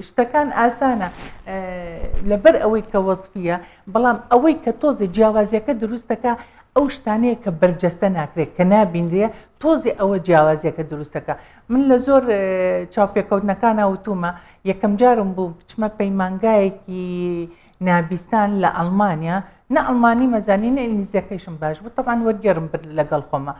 شتەکان ئاسانە لەبەر ئەوەی کە وەسفیە بەڵام ئەوەی کە تۆزێ جیاوازیەکە دروستەکە ئەو شتانەیە کە بەرجەستە ناکرێت کە نابینرێ تۆزێ ئەوە جیاوازیەکە دروستەکە من لە زۆر چاوپێکەوتنەکانە وتومە یەکەم جارم بوو بچمە پەیمانگایەکی نابیستان لە ئەڵمانیا نە ئەڵمانی مەزانی نە ئینگلیزیەکەیشم باش بوو تەبعەن وەرگێڕم برد لەگەڵ خۆمە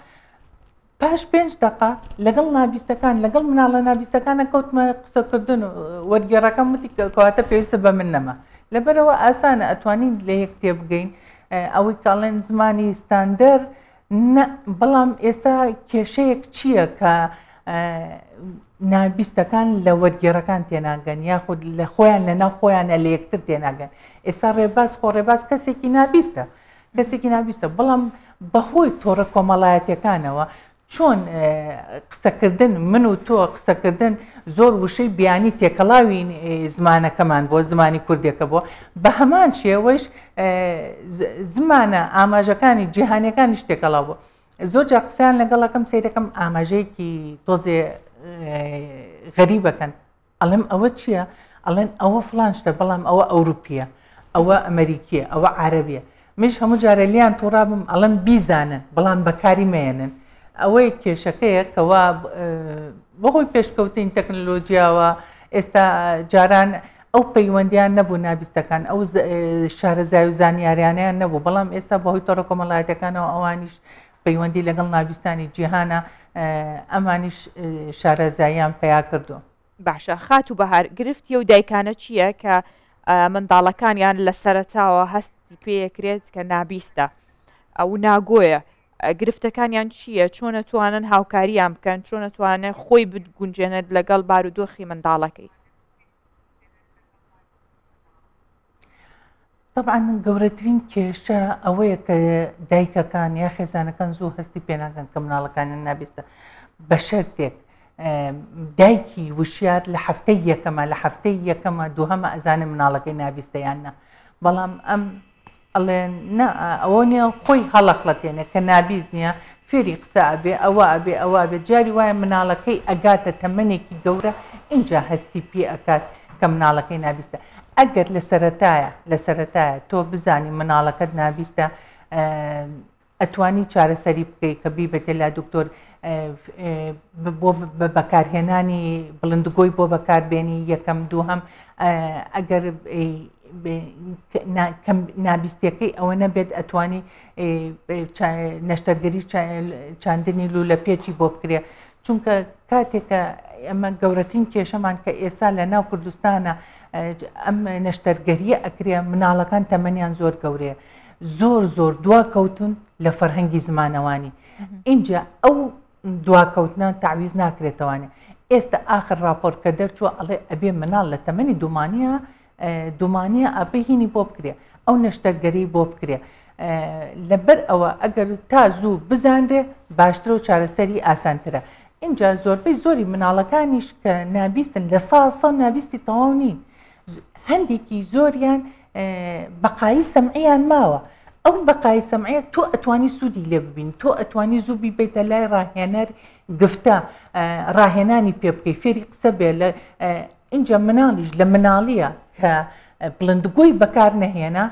پاش پێنج دەقە لەگەڵ نابیستەکان لەگەڵ مناڵە نابیستەکانە کەوتمە قسەکردن و وەرگێڕەکەم وتی کەواتە پێویستە بە من نەما لەبەرەوە ئاسانە ئەتوانین لە یەک تێبگەین ئەوەی کاڵێن زمانی ستاندەر نە بەڵام ئێستا کێشەیەک چییە کە نابیستەکان لە وەرگێڕەکان تێناگەن یاخود لە خۆیان لە ناو خۆیانە لە یەکتر تێناگەن ئێستا ڕێباز خۆ ڕێباز کەسێکی نابیستە کەسێکی نابیستە بەڵام بەهۆی تۆڕە کۆمەڵایەتەکانەوە چۆن قسەکردن من و تۆ قسەکردن زۆر وشەی بیانی تێکەڵاوی زمانەکەمان بۆ زمانی کوردێکە بۆ بە هەمان شێوەش زمانە ئاماژەکانی جیهانیەکانیش تێکەڵاو بوو زۆر جار قسەیان لەگەڵەکەم سەیرەکەم ئاماژەیەکی تۆزێ غەریبەکەن ئەڵێم ئەوە چییە؟ ئەڵێن ئەوە فڵان شتە بەڵام ئەوە ئەوروپییە، ئەوە ئەمەریکییە، ئەوە عەرەبییە. منیش هەموو جارێ لێیان تووڕابم ئەڵێم بیزانن بەڵام بەکاری مەیەنن. ئەوەی کێشەکەیە کەوا بەهۆی پێشکەوتنی تەکنەلۆجیاوە ئێستا جاران ئەو پەیوەندیان نەبوو نابیستەکان ئەو شارەزای و زانیاریانیان نەبوو بەڵام ئێستا بەهۆی تۆڕە کۆمەڵایەتەکانەوە ئەوانیش پەیوەندی لەگەڵ نابیستانی جیهانە ئەمانیش شارەزاییان پەیا کردووە. باشە خاتوو بەهار گرفتی ئەو دایکانە چییە کە منداڵەکانیان لە سەرەتاوە هەستی پێکرێت کە نابیستە ئەو ناگۆیە گرفتەکانیان چییە چۆن توانن هاوکاریان بکەن چۆن توانێت خۆی بگونجێنێت لەگەڵ بارودۆخی منداڵەکەی تەبعەن گەورەترین کێشە ئەوەیە کە دایکەکان یا خێزانەکان زوو هەستی پێناکەن کە مناڵەکانیان نابیستە بە شەرتێک دایکی وشیار لە هەفتەی یەکەمە لە هەفتەی یەکەمە دووهەمە ئەزانێ مناڵەکەی نابیستە یان نا بەڵام ئەم ئەڵێ نا ئەوە نییە خۆی هەڵەخڵەتێنێ کە نابیست نییە فێری قسە ئەبێ ئەوە ئەبێ ئەوە ئەبێ جاری وایە مناڵەکەی ئەگاتە تەمەنێکی گەورە ئینجا هەستی پێ ئەکات کە مناڵەکەی نابیستە ئەگەر لە سەرەتایە لە سەرەتایە تۆ بزانی مناڵەکەت نابیستە ئەتوانی چارەسەری بکەی کە بیبەتە لا دکتۆر بۆ بە بەکارهێنانی بڵندگۆی بۆ بەکاربێنی یەکەم دووهەم ئەگەر نابیستیەکەی ئەوە نەبێت ئەتوانی نەشتەرگەری چاندنی لولە پێچی بۆ بکرێ چونکە کاتێکە ئەمە گەورەترین کێشەمان کە ئێستا لە ناو کوردستانە ئەم نەشتەرگەریە ئەکرێ مناڵەکان تەمەنیان زۆر گەورەیە زۆر زۆر دوا کەوتون لە فەرهەنگی زمانەوانی اینجا ئەو دواکەوتنە تەعویز ناکرێتەوانێ ئێستا ئاخر راپۆرت کە دەرچووە ئەڵێ ئەبێ مناڵ لە تەمەنی دومانە دومانە ئەبێ هینی بۆ بکرێ ئەو نەشتەرگەری بۆ بکرێ لەبەر ئەوە ئەگەر تا زوو بزانرێ باشترە و چارەسەری ئاسانترە اینجا زۆربەی زۆری مناڵەکانیش کە نابیستن لە ساسە نابیستی تەواو نین هەندێکی زۆریان بەقایی سەمعیان ماوە ئەو بەقای سەمعە تۆ ئەتوانی سوودی لێ ببین تۆ ئەتوانی زوو بیبیتە لای ڕاهێنەر گفتە ڕاهێنانی پێ بکەی فێری قسە بێ لە اینجا مناڵیش لە مناڵیە کە بڵندگۆی بەکار نەهێنا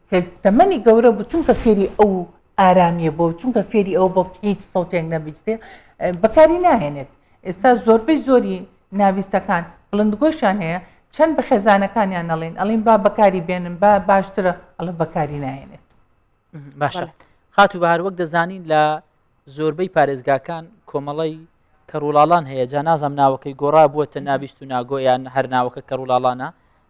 کە تەمەنی گەورە بوو چونکە فێری ئەو ئارامیە بۆ چونکە فێری ئەو بۆ هیچ سەوتێک نەبیستێ بەکاری ناهێنێت ئێستا زۆربەی زۆری ناویستەکان بڵندگۆشیان هەیە چەند بە خێزانەکانیان نەڵێن ئەڵین با بەکاری بێنن با باشترە ئەڵە بەکاری ناهێنێت باشە خاتوو بەهار وەک دەزانین لە زۆربەی پارێزگاکان کۆمەڵی کەڕولاڵان هەیە جا نازم ناوەکەی گۆڕا بووەتە نابیست و ناگۆیان هەر ناوەکە کەڕولاڵانە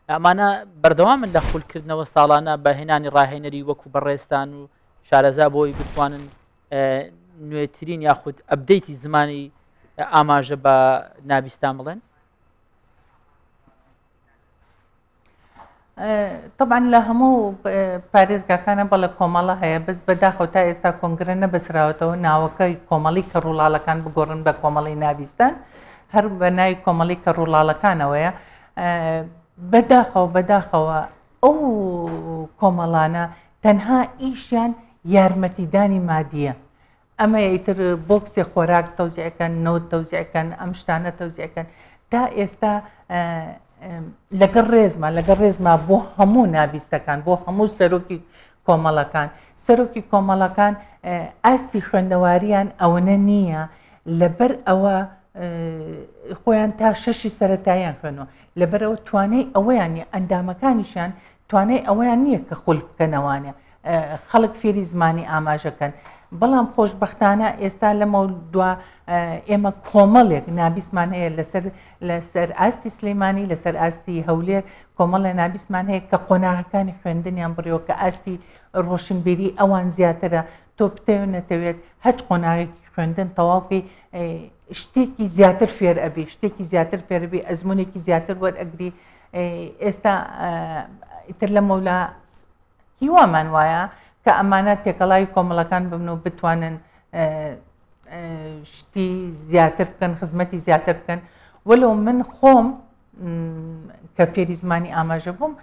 ئەمانە بەردەوامن لە خولکردنەوە ساڵانە بە هێنانی ڕاهێنەری وەکو بەڕێستان و شارەزا بۆی بتوانن نوێترین یاخود ئەبدەیتی زمانی ئاماژە بە نابیستان بڵێن؟ تەبعەن لە هەموو پارێزگاکانە بەڵێ کۆمەڵە هەیە بەس بەداخەوە تا ئێستا کۆنگرە نەبەسراوەتەوە ناوەکەی کۆمەڵی کەڕوڵاڵەکان بگۆڕن بە کۆمەڵی نابیستان هەر بە ناوی کۆمەڵی کەڕوڵاڵەکانەوەیە بەداخەوە بەداخەوە ئەو کۆمەڵانە تەنها ئیشیان یارمەتیدانی مادیە ئەمەیە ئیتر بۆکسێ خۆراک تەوزیعکەن نەوت تەوزیعکەن ئەم شتانە تەوزیعکەن تا ئێستا لەگەڵ ڕێزما لەگەڵ ڕێزما بۆ هەموو نابیستەکان بۆ هەموو سەرۆکی کۆمەڵەکان سەرۆکی کۆمەڵەکان ئاستی خوێندەواریان ئەوەنە نییە لەبەر ئەوە خۆیان تا شەشی سەتاییان خوێنەوە لەبەرەوە توانای ئەوەیان نیە ئەندامەکانیشیان توانای ئەوەیان نییە کە خول بکەنەوانە خەڵک فێری زمانی ئاماژەکەن بەڵام خۆشبەختانە ئێستا لەمە دوا ئێمە کۆمەڵێک نابیستمان هەیە لەسەر لەسەر ئاستی سلەیمانی لەسەر ئاستی هەولێر کۆمەڵێ نابیستمان هەیە کە قۆناغەکانی خوێندنیان بڕیەوە کە ئاستی ڕۆشنبیری ئەوان زیاترە تۆ بتەوێت نەتەوێت هەچ قۆناغێکی خوێندن تەواوکەی شتێکی زیاتر فێر ئەبی شتێکی زیاتر فێربی ئەزمونێکی زیاتر وەرئەگری ئێستا ئیتر لە مەولا هیوامان وایە کە ئەمانە تێکەڵاوی کۆمەڵەکان ببن و بتوانن شتی زیاتر بکەن خزمەتی زیاتر بکەن وەلو من خۆم کە فێری زمانی ئاماژە بووم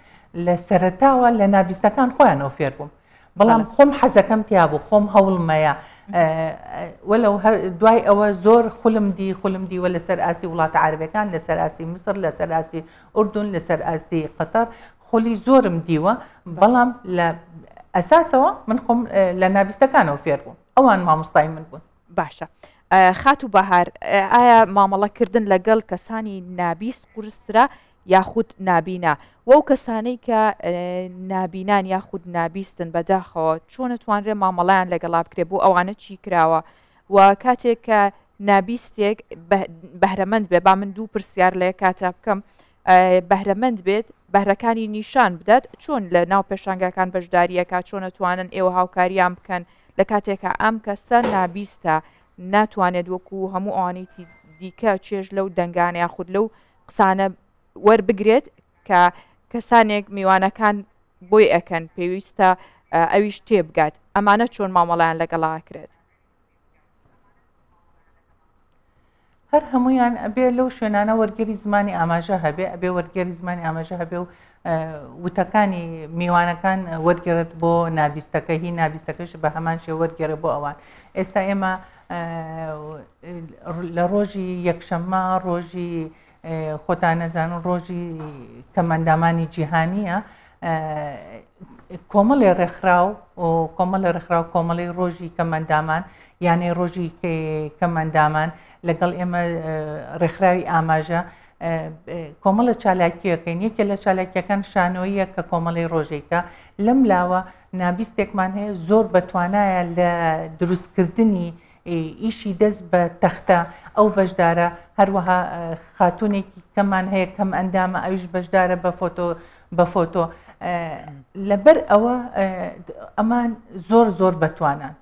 لە سەرەتاوە لە نابیستەکان خۆیانەوە فێر بووم بەڵام خۆم حەزەکەم تیا بوو خۆم هەوڵمەیە وەلو دوای ئەوە زۆر خولم دی خولم دیوە لەسەر ئاستی وڵاتە عربەکان لەسەر ئاستی میسر لەسەر ئاستی ئوردون لەسەر ئاستی قەتەر خولی زۆرم دیوە بەڵام لە ئەساسەوە من خۆم لە نابیستەکانەوە فێر بووم ئەوان مامۆستای من بوون. باشە خاتوو بەهار ئایا مامەڵەکردن لەگەڵ کەسانی نابیست قورسترە یاخود نابینا و ئەو کەسانەی کە نابینان یاخود نابیستن بەداخەوە چۆن ئەتوانرێ مامەڵەیان لەگەڵا بکرێ بۆ ئەوانە چی کراوە و کاتێک کە نابیستێک بەهرەمەند بێ با من دوو پرسیار لە یەک کاتا بکەم بەهرەمەند بێت بەهرەکانی نیشان بدات چۆن لە ناو پێشانگاکان بەشداریەکە چۆن ئەتوانن ئێوە هاوکاریان بکەن لە کاتێکا ئەم کەسە نابیستە ناتوانێت وەکو هەموو ئەوانەی دیکە چێژ لەو دەنگانە یاخود لەو قسانە وەربگرێت کە کەسانێک میوانەکان بۆی ئەکەن پێویستە ئەویش تێبگات ئەمانە چۆن مامەڵیان لەگەڵا ئەکرێت؟ هەر هەموویان ئەبێ لەو شوێنانە وەرگێری زمانی ئاماژە هەبێ ئەبێ وەرگێری زمانی ئاماژە هەبێ و وتەکانی میوانەکان وەرگێڕێت بۆ نابیستەکە هی نابیستەکەش بە هەمان شێ وەرگێڕێ بۆ ئەوان ئێستا ئێمە لە ڕۆژی یەکشەممە ڕۆژی خۆتان نەزانن ڕۆژی کەمئەندامانی جیهانیە کۆمەڵێ ڕێکخراو و کۆمەڵێ ڕێکخراو کۆمەڵی ڕۆژی کەمئەندامان یانەی ڕۆژی کەمئەندامان لەگەڵ ئێمە ڕێکخراوی ئاماژە کۆمەڵە چالاکیەکەین یەکێ لە چالاکیەکان شانۆییە کە کۆمەڵی ڕۆژێکە لەم لاوە نابیستێکمان هەیە زۆر بەتوانایە لە دروستکردنی ئیشی دەست بە تەختە ئەو بەشدارە، هەروەها خاتوونێکی کەمان هەیە کەم ئەندامە ئەویش بەشدارە بە فۆتۆ بە فۆتۆ لەبەر ئەوە ئەمان زۆر زۆر بەتوانان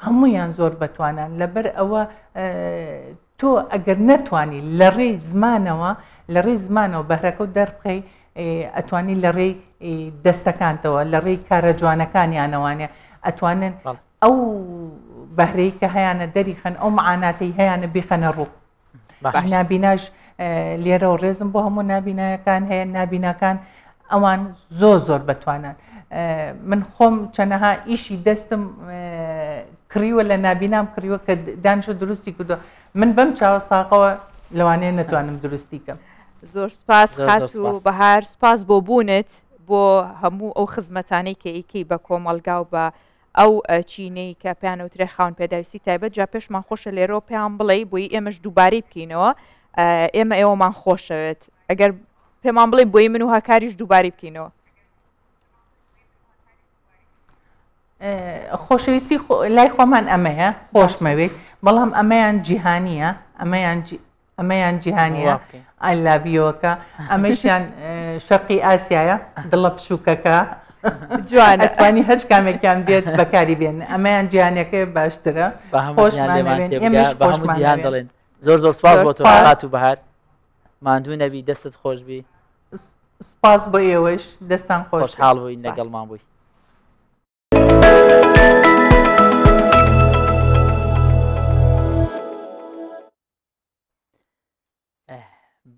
هەمویان زۆر بەتوانان لەبەر ئەوە تۆ ئەگەر نەتوانی لە ڕێی زمانەوە لە ڕێی زمانەوە بەهرەکە و دەربخەی ئەتوانی لە ڕێی دەستەکانتەوە لە ڕێی کارە جوانەکانیانەوانێ ئەتوانن ئەو بەهرەی کە هەیانە دەریخەن ئەو معاناتەی هەیانە بیخەنە ڕوو نابیناش لێرە و ڕێزم بۆ هەموو نابینایەکان هەیە نابیناکان ئەوان زۆر زۆر بەتوانان من خۆم چەنەها ئیشی دەستم کڕیوە لە نابینام کڕیوە کە دانیشە دروستی کردو من بەم چاوە ساقەوە لەوانەیە نەتوانم دروستی کەم زۆر سپاس خاتوو بەهار سپاس بۆ بوونت بۆ هەموو ئەو خزمەتانەی کە ئیکەی بە کۆمەڵگا و بە ئەو چینەی کە پێیان ئەوترێ خاوەن پێداویستی تایبەت جا پێشمان خۆشە لێرەوە پێیان بڵێی بۆی ئێمەش دووبارەی بکەینەوە ئێمە ئێوەمان خۆشەوێت ئەگەر پێمان بڵێ بۆی من و هاکاریش دووبارەی بکەینەوە. خۆشەویستی لای خۆمان ئەمەیە خۆشمەوێت بەڵام ئەمەیان جیهانیە ئەمەیان ئەمەیان جیهانیە I love you ەکە ئەمەشیان شەرقی ئاسیایە دڵە بچووکەکە جوان ئەتوانی هەچ کامێکیان بێت بەکاری بێن ئەمەیان جیهانەکەی باشترە خۆشمان دەڵێن زۆر زۆر سپاس بۆ تۆ خاتوو بەهار ماندوو نەبی دەستت خۆش بی. سپاس بۆ ئێوەش دەستان خۆش خۆشحاڵ بووین لەگەڵمان بووی.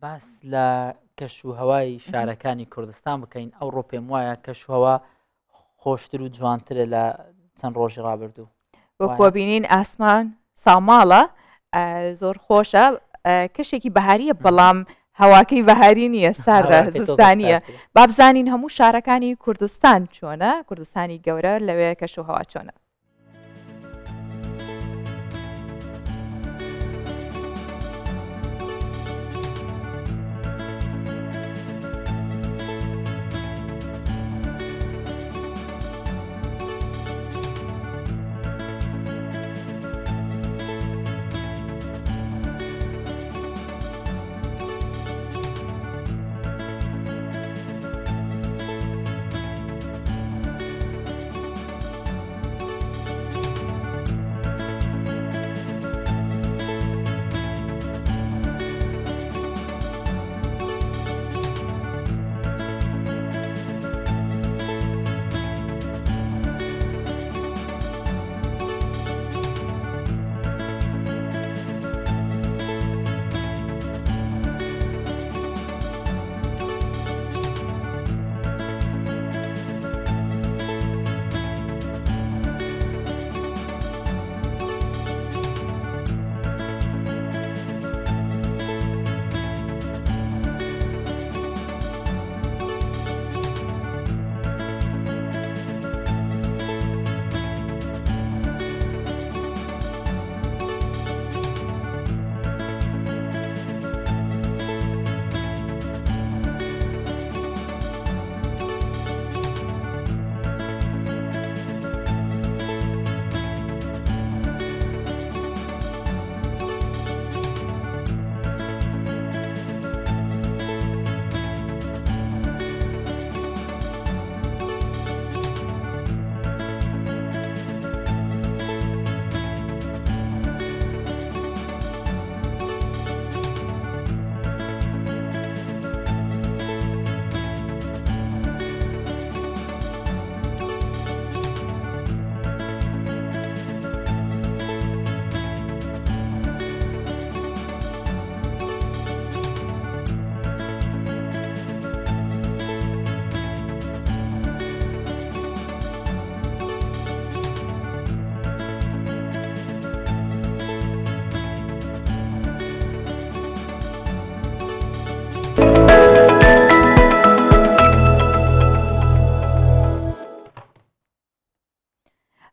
باس لە کەش و هەوای شارەکانی کوردستان بکەین ئەوڕۆ پێم وایە کەشوهەوا خۆشتر و جوانترە لە چەند ڕۆژی ڕابردوو. وەکوە بینین ئاسمان ساماڵە زۆر خۆشە کەشێکی بەهاریە بەڵام هەواکەی بەهاری نییە ساردە زستانیە بابزانین هەموو شارەکانی کوردستان چۆنە کوردستانی گەورە لەوێ کەش و هەوا چۆنە.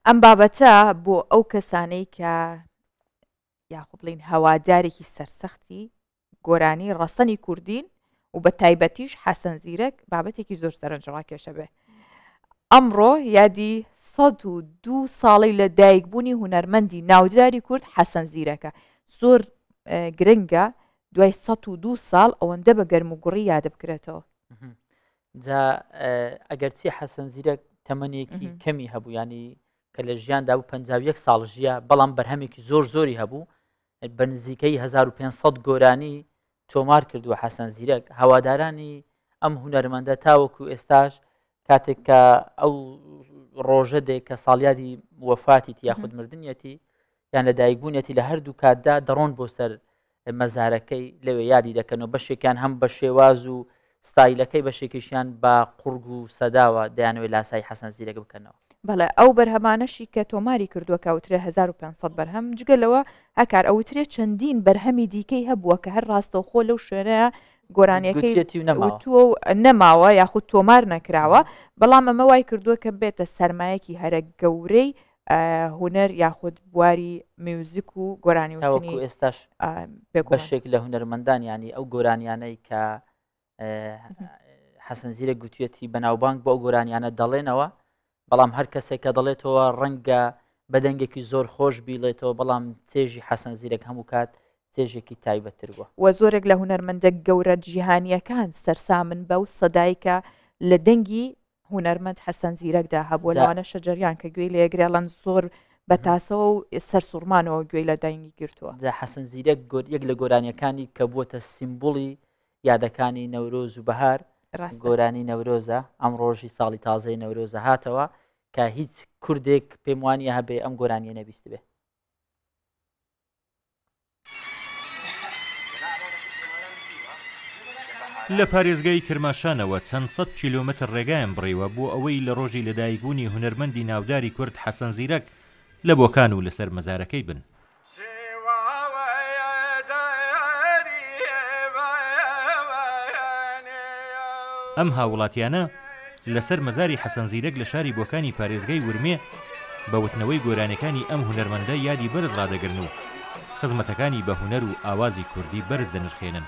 ئەم بابەتە بۆ ئەو کەسانەی کە یاخۆ بڵین هەوادارێکی سەرسەختی گۆرانی ڕەسەنی کوردین و بە تایبەتیش حەسەن زیرەک بابەتێکی زۆر سەرنجڕاکێشە بێ. ئەمڕۆ یادی 102 ساڵی لە دایکبوونی هونەرمەندی ناوداری کورد حەسەن زیرەکە زۆر گرنگە دوای 102 ساڵ ئەوەندە بە گەرم و گوڕی یادە بکرێتەوە. جا ئەگەرچی حەسەن زیرەک تەمەنێکی کەمی هەبوو ینی کە لە ژیاندا بوو 51 ساڵ ژیە بەڵام بەرهەمێکی زۆر زۆری هەبوو بە نزیکەی 1500 گۆرانی تۆمار کردووە حەسەن زیرەک هەوادارانی ئەم هونەرمەندە تاوەکو ئێستاش کاتێک کە ئەو ڕۆژە دێ کە ساڵیادی وەفاتی یاخود مردنیەتی یان لە دایکبوونیەتی لە هەردوو کاتدا دەڕۆن بۆ سەر مەزارەکەی لەوێ یادی دەکەن و بەشێکیان هەم بە شێواز و ستایلەکەی بەشێکیشیان بە قوڕگ و سەداوە دەیانەوێت لاسایی حەسەن زیرەک بکەنەوە. بەڵێ ئەو بەرهەمانەشی کە تۆماری کردووە کە ئەوترێ 1500 بەرهەم جگە لەوە هەکار ئەوترێ چەندین بەرهەمی دیکەی هەبووە کە هەر ڕاستەوخۆ لەو شوێنەیە گۆرانیەکەی گوتیەتی و نەماوە. وتووە و نەماوە یاخود تۆمار نەکراوە بەڵام ئەمە وای کردووە کە بێتە سەرمایەکی هەرە گەورەی هونەر یاخود بواری میوزیک و گۆرانی وتنی ئێستاش بەشێک لە هونەرمەندان ینی ئەو گۆرانیانەی کە حەسەن زیرە گوتویەتی بەناوبانگ بۆ ئەو گۆرانیانە دەڵێنەوە بەڵام هەر کەسێک کە دەڵێتەوە ڕەنگە بە دەنگێکی زۆر خۆش بیڵێتەوە بەڵام چێژی حەسەن زیرەک هەموو کات چێژێکی تایبەتتر بووە. وە زۆرێک لە هونەرمەندە گەورە جیهانییەکان سەرسامن بەو سەدای کە لە دەنگی هونەرمەند حەسەن زیرەکدا هەبووە لەوانە شەجەریان کە گوێی لێگرێڵەن زۆر بە تاسەوە و سەرسوڕمانەوە گوێی لە دەنگی گرتووە. جا حەسەن زیرەک یەک لە گۆرانیەکانی کە بووەتە سیمبوڵی یادەکانی نەورۆز و بەهار. گۆرانی نەورۆزە ئەم ڕۆژی ساڵی تازەی نەورۆزە هاتەوە کە هیچ کوردێک پێم وانە هەبێ ئەم گۆرانیە نەبیست بێ. لە پارێزگای کرماشانەوە چەند سەد کیلۆمەتر ڕێگایان بڕیوە بۆ ئەوەی لە ڕۆژی لەدایکبوونی هونەرمەندی ناوداری کورد حەسەن زیرەک لە بۆکان و لەسەر مەزارەکەی بن. ئەم هاووڵاتییانە لەسەر مەزاری حەسەن زیرەک لە شاری بۆکانی پارێزگای ورمێ بە وتنەوەی گۆرانیەکانی ئەم هونەرمەندە یادی بەرز ڕادەگرن و خزمەتەکانی بە هونەر و ئاوازی کوردی بەرز دەنرخێنن.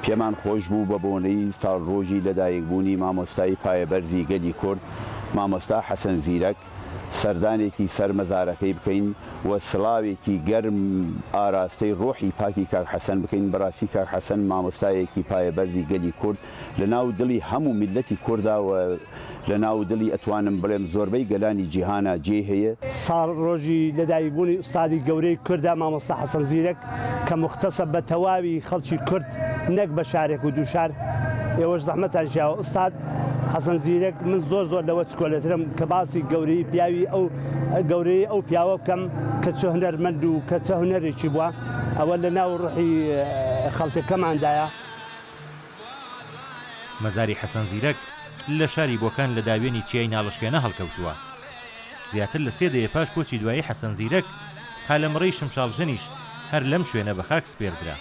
پێمان خۆش بوو بە بۆنەی ساڵڕۆژی لەدایکبوونی مامۆستای پایەبەرزی گەلی کورد، مامۆستا حەسەن زیرەک، سەردانێکی سەر مەزارەکەی بکەین و سڵاوێکی گەرم ئاراستەی ڕۆحی پاکی کاک حەسەن بکەین، بەڕاستی کاک حەسەن مامۆستایەکی پایەبەرزی گەلی کورد لە ناو دڵی هەموو میللەتی کوردا و لە ناو دڵی ئەتوانم بڵێم زۆربەی گەلانی جیهانا جێی هەیە. ساڵڕۆژی لەدایکبوونی ئوستادی گەورەی کوردە مامۆستا حەسەن زیرەک کە موختەسە بە تەواوی خەڵکی کورد نەک بە شارێک و دووشار ئێوەش زەحمەتان کێشاوە ئوستاد حەسەن زیرەک من زۆر زۆر لەوە چکۆلەترم کە باسی گەورەیی پیاوی ئەو گەورەیی ئەو پیاوە بکەم کە چ هونەرمەند و کە چ هونەرێکی بووە ئەوە لە ناو ڕوحی خەڵکەکەماندایە. مەزاری حەسەن زیرەک لە شاری بۆکان لە داوێنی چیای ناڵشکێنە هەڵکەوتووە. زیاتر لە سێ دەیە پاش کۆچی دوایی حەسەن زیرەک، قالەمڕەی شمشاڵژەنیش هەر لەم شوێنە بە خاک سپێردرا.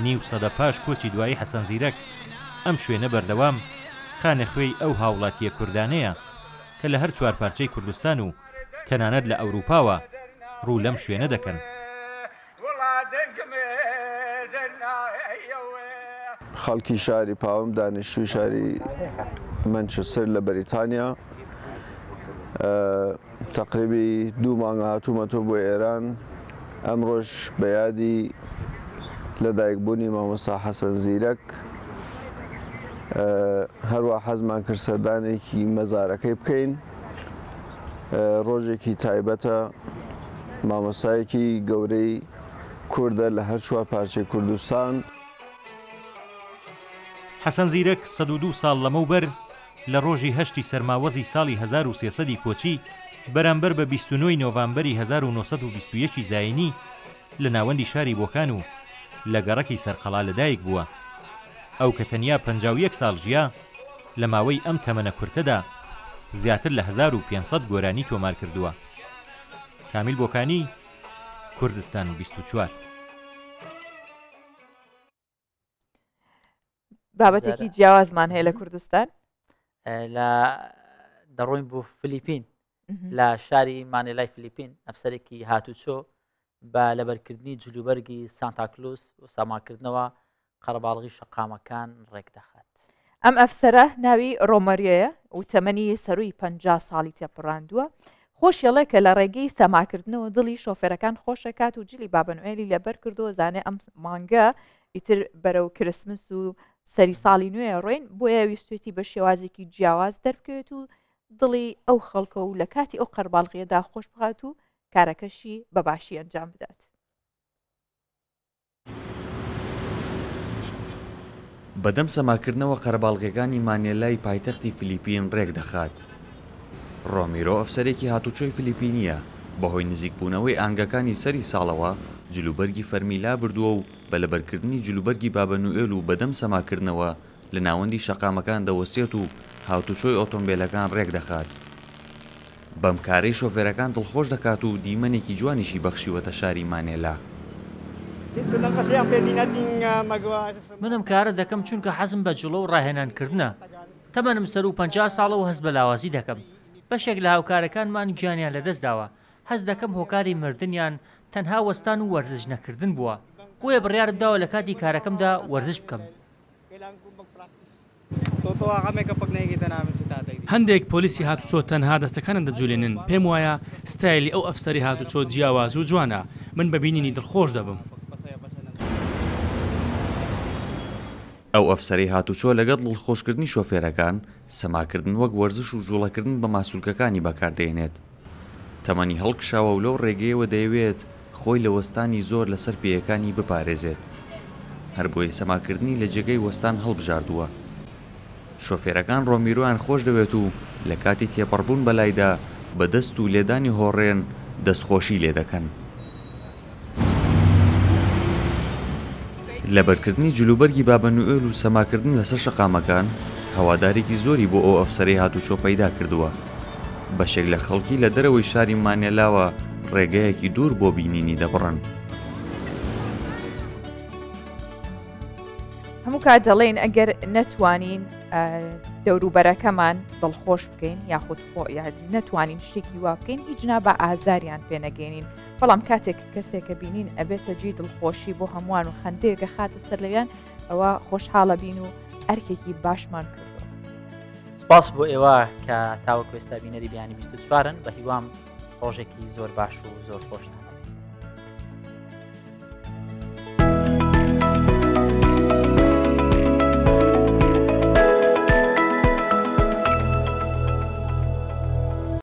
نیو سەدە پاش کۆچی دوایی حەسەن زیرەک، ئەم شوێنە بەردەوام خانەخوێی ئەو هاوڵاتییە کوردانەیە کە لە هەر چوارپارچەی کوردستان و تەنانەت لە ئەوروپاوە ڕوو لەم شوێنە دەکەن. خەڵکی شاری پاوەم، دانیشتووی شاری مەنچستر لە بەریتانیا. تەقریبی دوو مانگە هاتوومەتەوە بۆ ئێران. ئەمڕۆش بە یادی لەدایکبوونی مامۆستا حەسەن زیرەک هەروا حەزمان کرد سەردانێکی مەزارەکەی بکەین. ڕۆژێکی تایبەتە، مامۆستایەکی گەورەی کوردە لە هەر چوار پارچەی کوردستان. حەسەن زیرەک 102 ساڵ لەمەوبەر لە ڕۆژی هەشتی سەرماوەزی ساڵی 1300 ی کۆچی بەرامبەر بە 29 ی نۆڤامبەری 1921 ی زایینی لە ناوەندی شاری بۆکان و لە گەڕەکی سەرقەڵا لەدایک بووە. ئەو کە تەنیا 51 ساڵ ژیا، لە ماوەی ئەم تەمەنە کورتەدا زیاتر لە 1500 گۆرانی تۆمار کردووە. کامیل بۆکانی، کوردستان 24. بابەتێکی جیاوازمان هەیە لە کوردستان لە دەڕۆین بۆ فلیپین لە شاری مانێلای فلیپین ئەفسەرێکی هاتوچۆ بە لەبەرکردنی جلوبەرگی سانتاکلوس و ساماکردنەوە قەرەباڵغی شەقامەکان ڕێکدەخات. ئەم ئەفسەرە ناوی ڕۆمەریۆیە و تەمەنی سەرووی 50 ساڵی تێپەڕاندووە. خۆشی ئەڵێ کە لە ڕێگەی سەماکردنەوە دڵی شۆفێرەکان خۆشەکات و جلی بابەنوێلی لەبەر کردووە زانێ ئەم مانگە ئیتر بەرەو کرسمس و سەری ساڵی نوێ ڕۆین بۆیە ویستێتی بە شێوازێکی جیاواز دەربکەوێت و دڵی ئەو خەڵکە و لە کاتی ئەو قەرباڵغیەدا خۆش بخات و کارەکەشی بە باشی ئەنجام بدات. بەدەم سەماکردنەوە قەرەباڵغیەکانی مانێلای پایتەختی فلیپین رێکدەخات. رۆمیرۆ ئەفسەرێکی هاتوچۆی فلیپینییە، بەهۆی نزیکبوونەوەی ئانگەکانی سەری ساڵەوە جلوبەرگی فەرمی لابردووە و بە لەبەرکردنی جلوبەرگی بابە نوئێل و بەدەم سەماکردنەوە لە ناوەندی شەقامەکان دەوەستێت و هاتوچۆی ئۆتۆمبێلەکان رێکدەخات. بەم کارەی شۆفێرەکان دڵخۆش دەکات و دیمەنێکی جوانیشی بەخشیوەتە شاری مانێلا. من ئەم کارە دەکەم چونکە حەزم بە جوڵە و ڕاهێنان کردنە. تەمەنم سەروو 50 ساڵە و هەست بە لاوازی دەکەم. بەشێک لە هاوکارەکانمان گیانیان لەدەستداوە. هەست دەکەم هۆکاری مردنیان تەنها وەستان و وەرزش نەکردن بووە. بۆیە بڕیارم داوە لە کاتی کارەکەمدا وەرزش بکەم. هەندێک پۆلیسی هاتوچۆ تەنها دەستەکانیان دەجولێنن، پێم وایە ستایلی ئەو ئەفسەری هاتوچۆ جیاواز و جوانە، من بە بینینی دڵخۆش دەبم. ئەو ئەفسەرەی هاتوچۆ لەگەڵ دڵخۆشکردنی شۆفێرەکان، سەماکردن وەک وەرزش و جوڵەکردن بە ماسولکەکانی بەکاردەهێنێت. تەمەنی هەڵکشاوە و لەو ڕێگەیەوە دەیەوێت خۆی لە وەستانی زۆر لەسەر پێیەکانی بپارێزێت. هەربۆیە سەماکردنی لە جێگەی وەستان هەڵبژاردووە. شۆفێرەکان ڕۆمیرۆیان خۆشدەوێت و لە کاتی تێپەڕبوون بەلایدا بە دەست و لێدانی هۆڕێن دەستخۆشی لێدەکەن. لەبەرکردنی جلوبەرگی بابە نوئێل و سەماکردن لەسەر شەقامەکان هەوادارێکی زۆری بۆ ئەو ئەفسەرەی هاتوچۆ پەیدا کردووە. بەشێک لە خەڵکی لە دەرەوەی شاری مانێلاوە ڕێگایەکی دوور بۆ بینینی دەبڕن. هەموو کات دەڵێن ئەگەر نەتوانین دەوروبەرەکەمان دڵخۆش بکەین یاخود خۆ نەتوانین شتێکی وا بکەین هیچ نا بە ئازاریان پێنەگەێنین بەڵام کاتێک کەسێکە بینین ئەبێتە جی دڵخۆشی بۆ هەمووان و خەندەیەکە خاتە سەر لەویان ئەوە خۆشحاڵە بین و ئەرکێکی باشمان کردو. سپاس بۆ ئێوە کە تاوەکو ئێستا بینەری بیانی 24ن بە هیوام ڕۆژێکی زۆر باش و زۆر خۆشتان.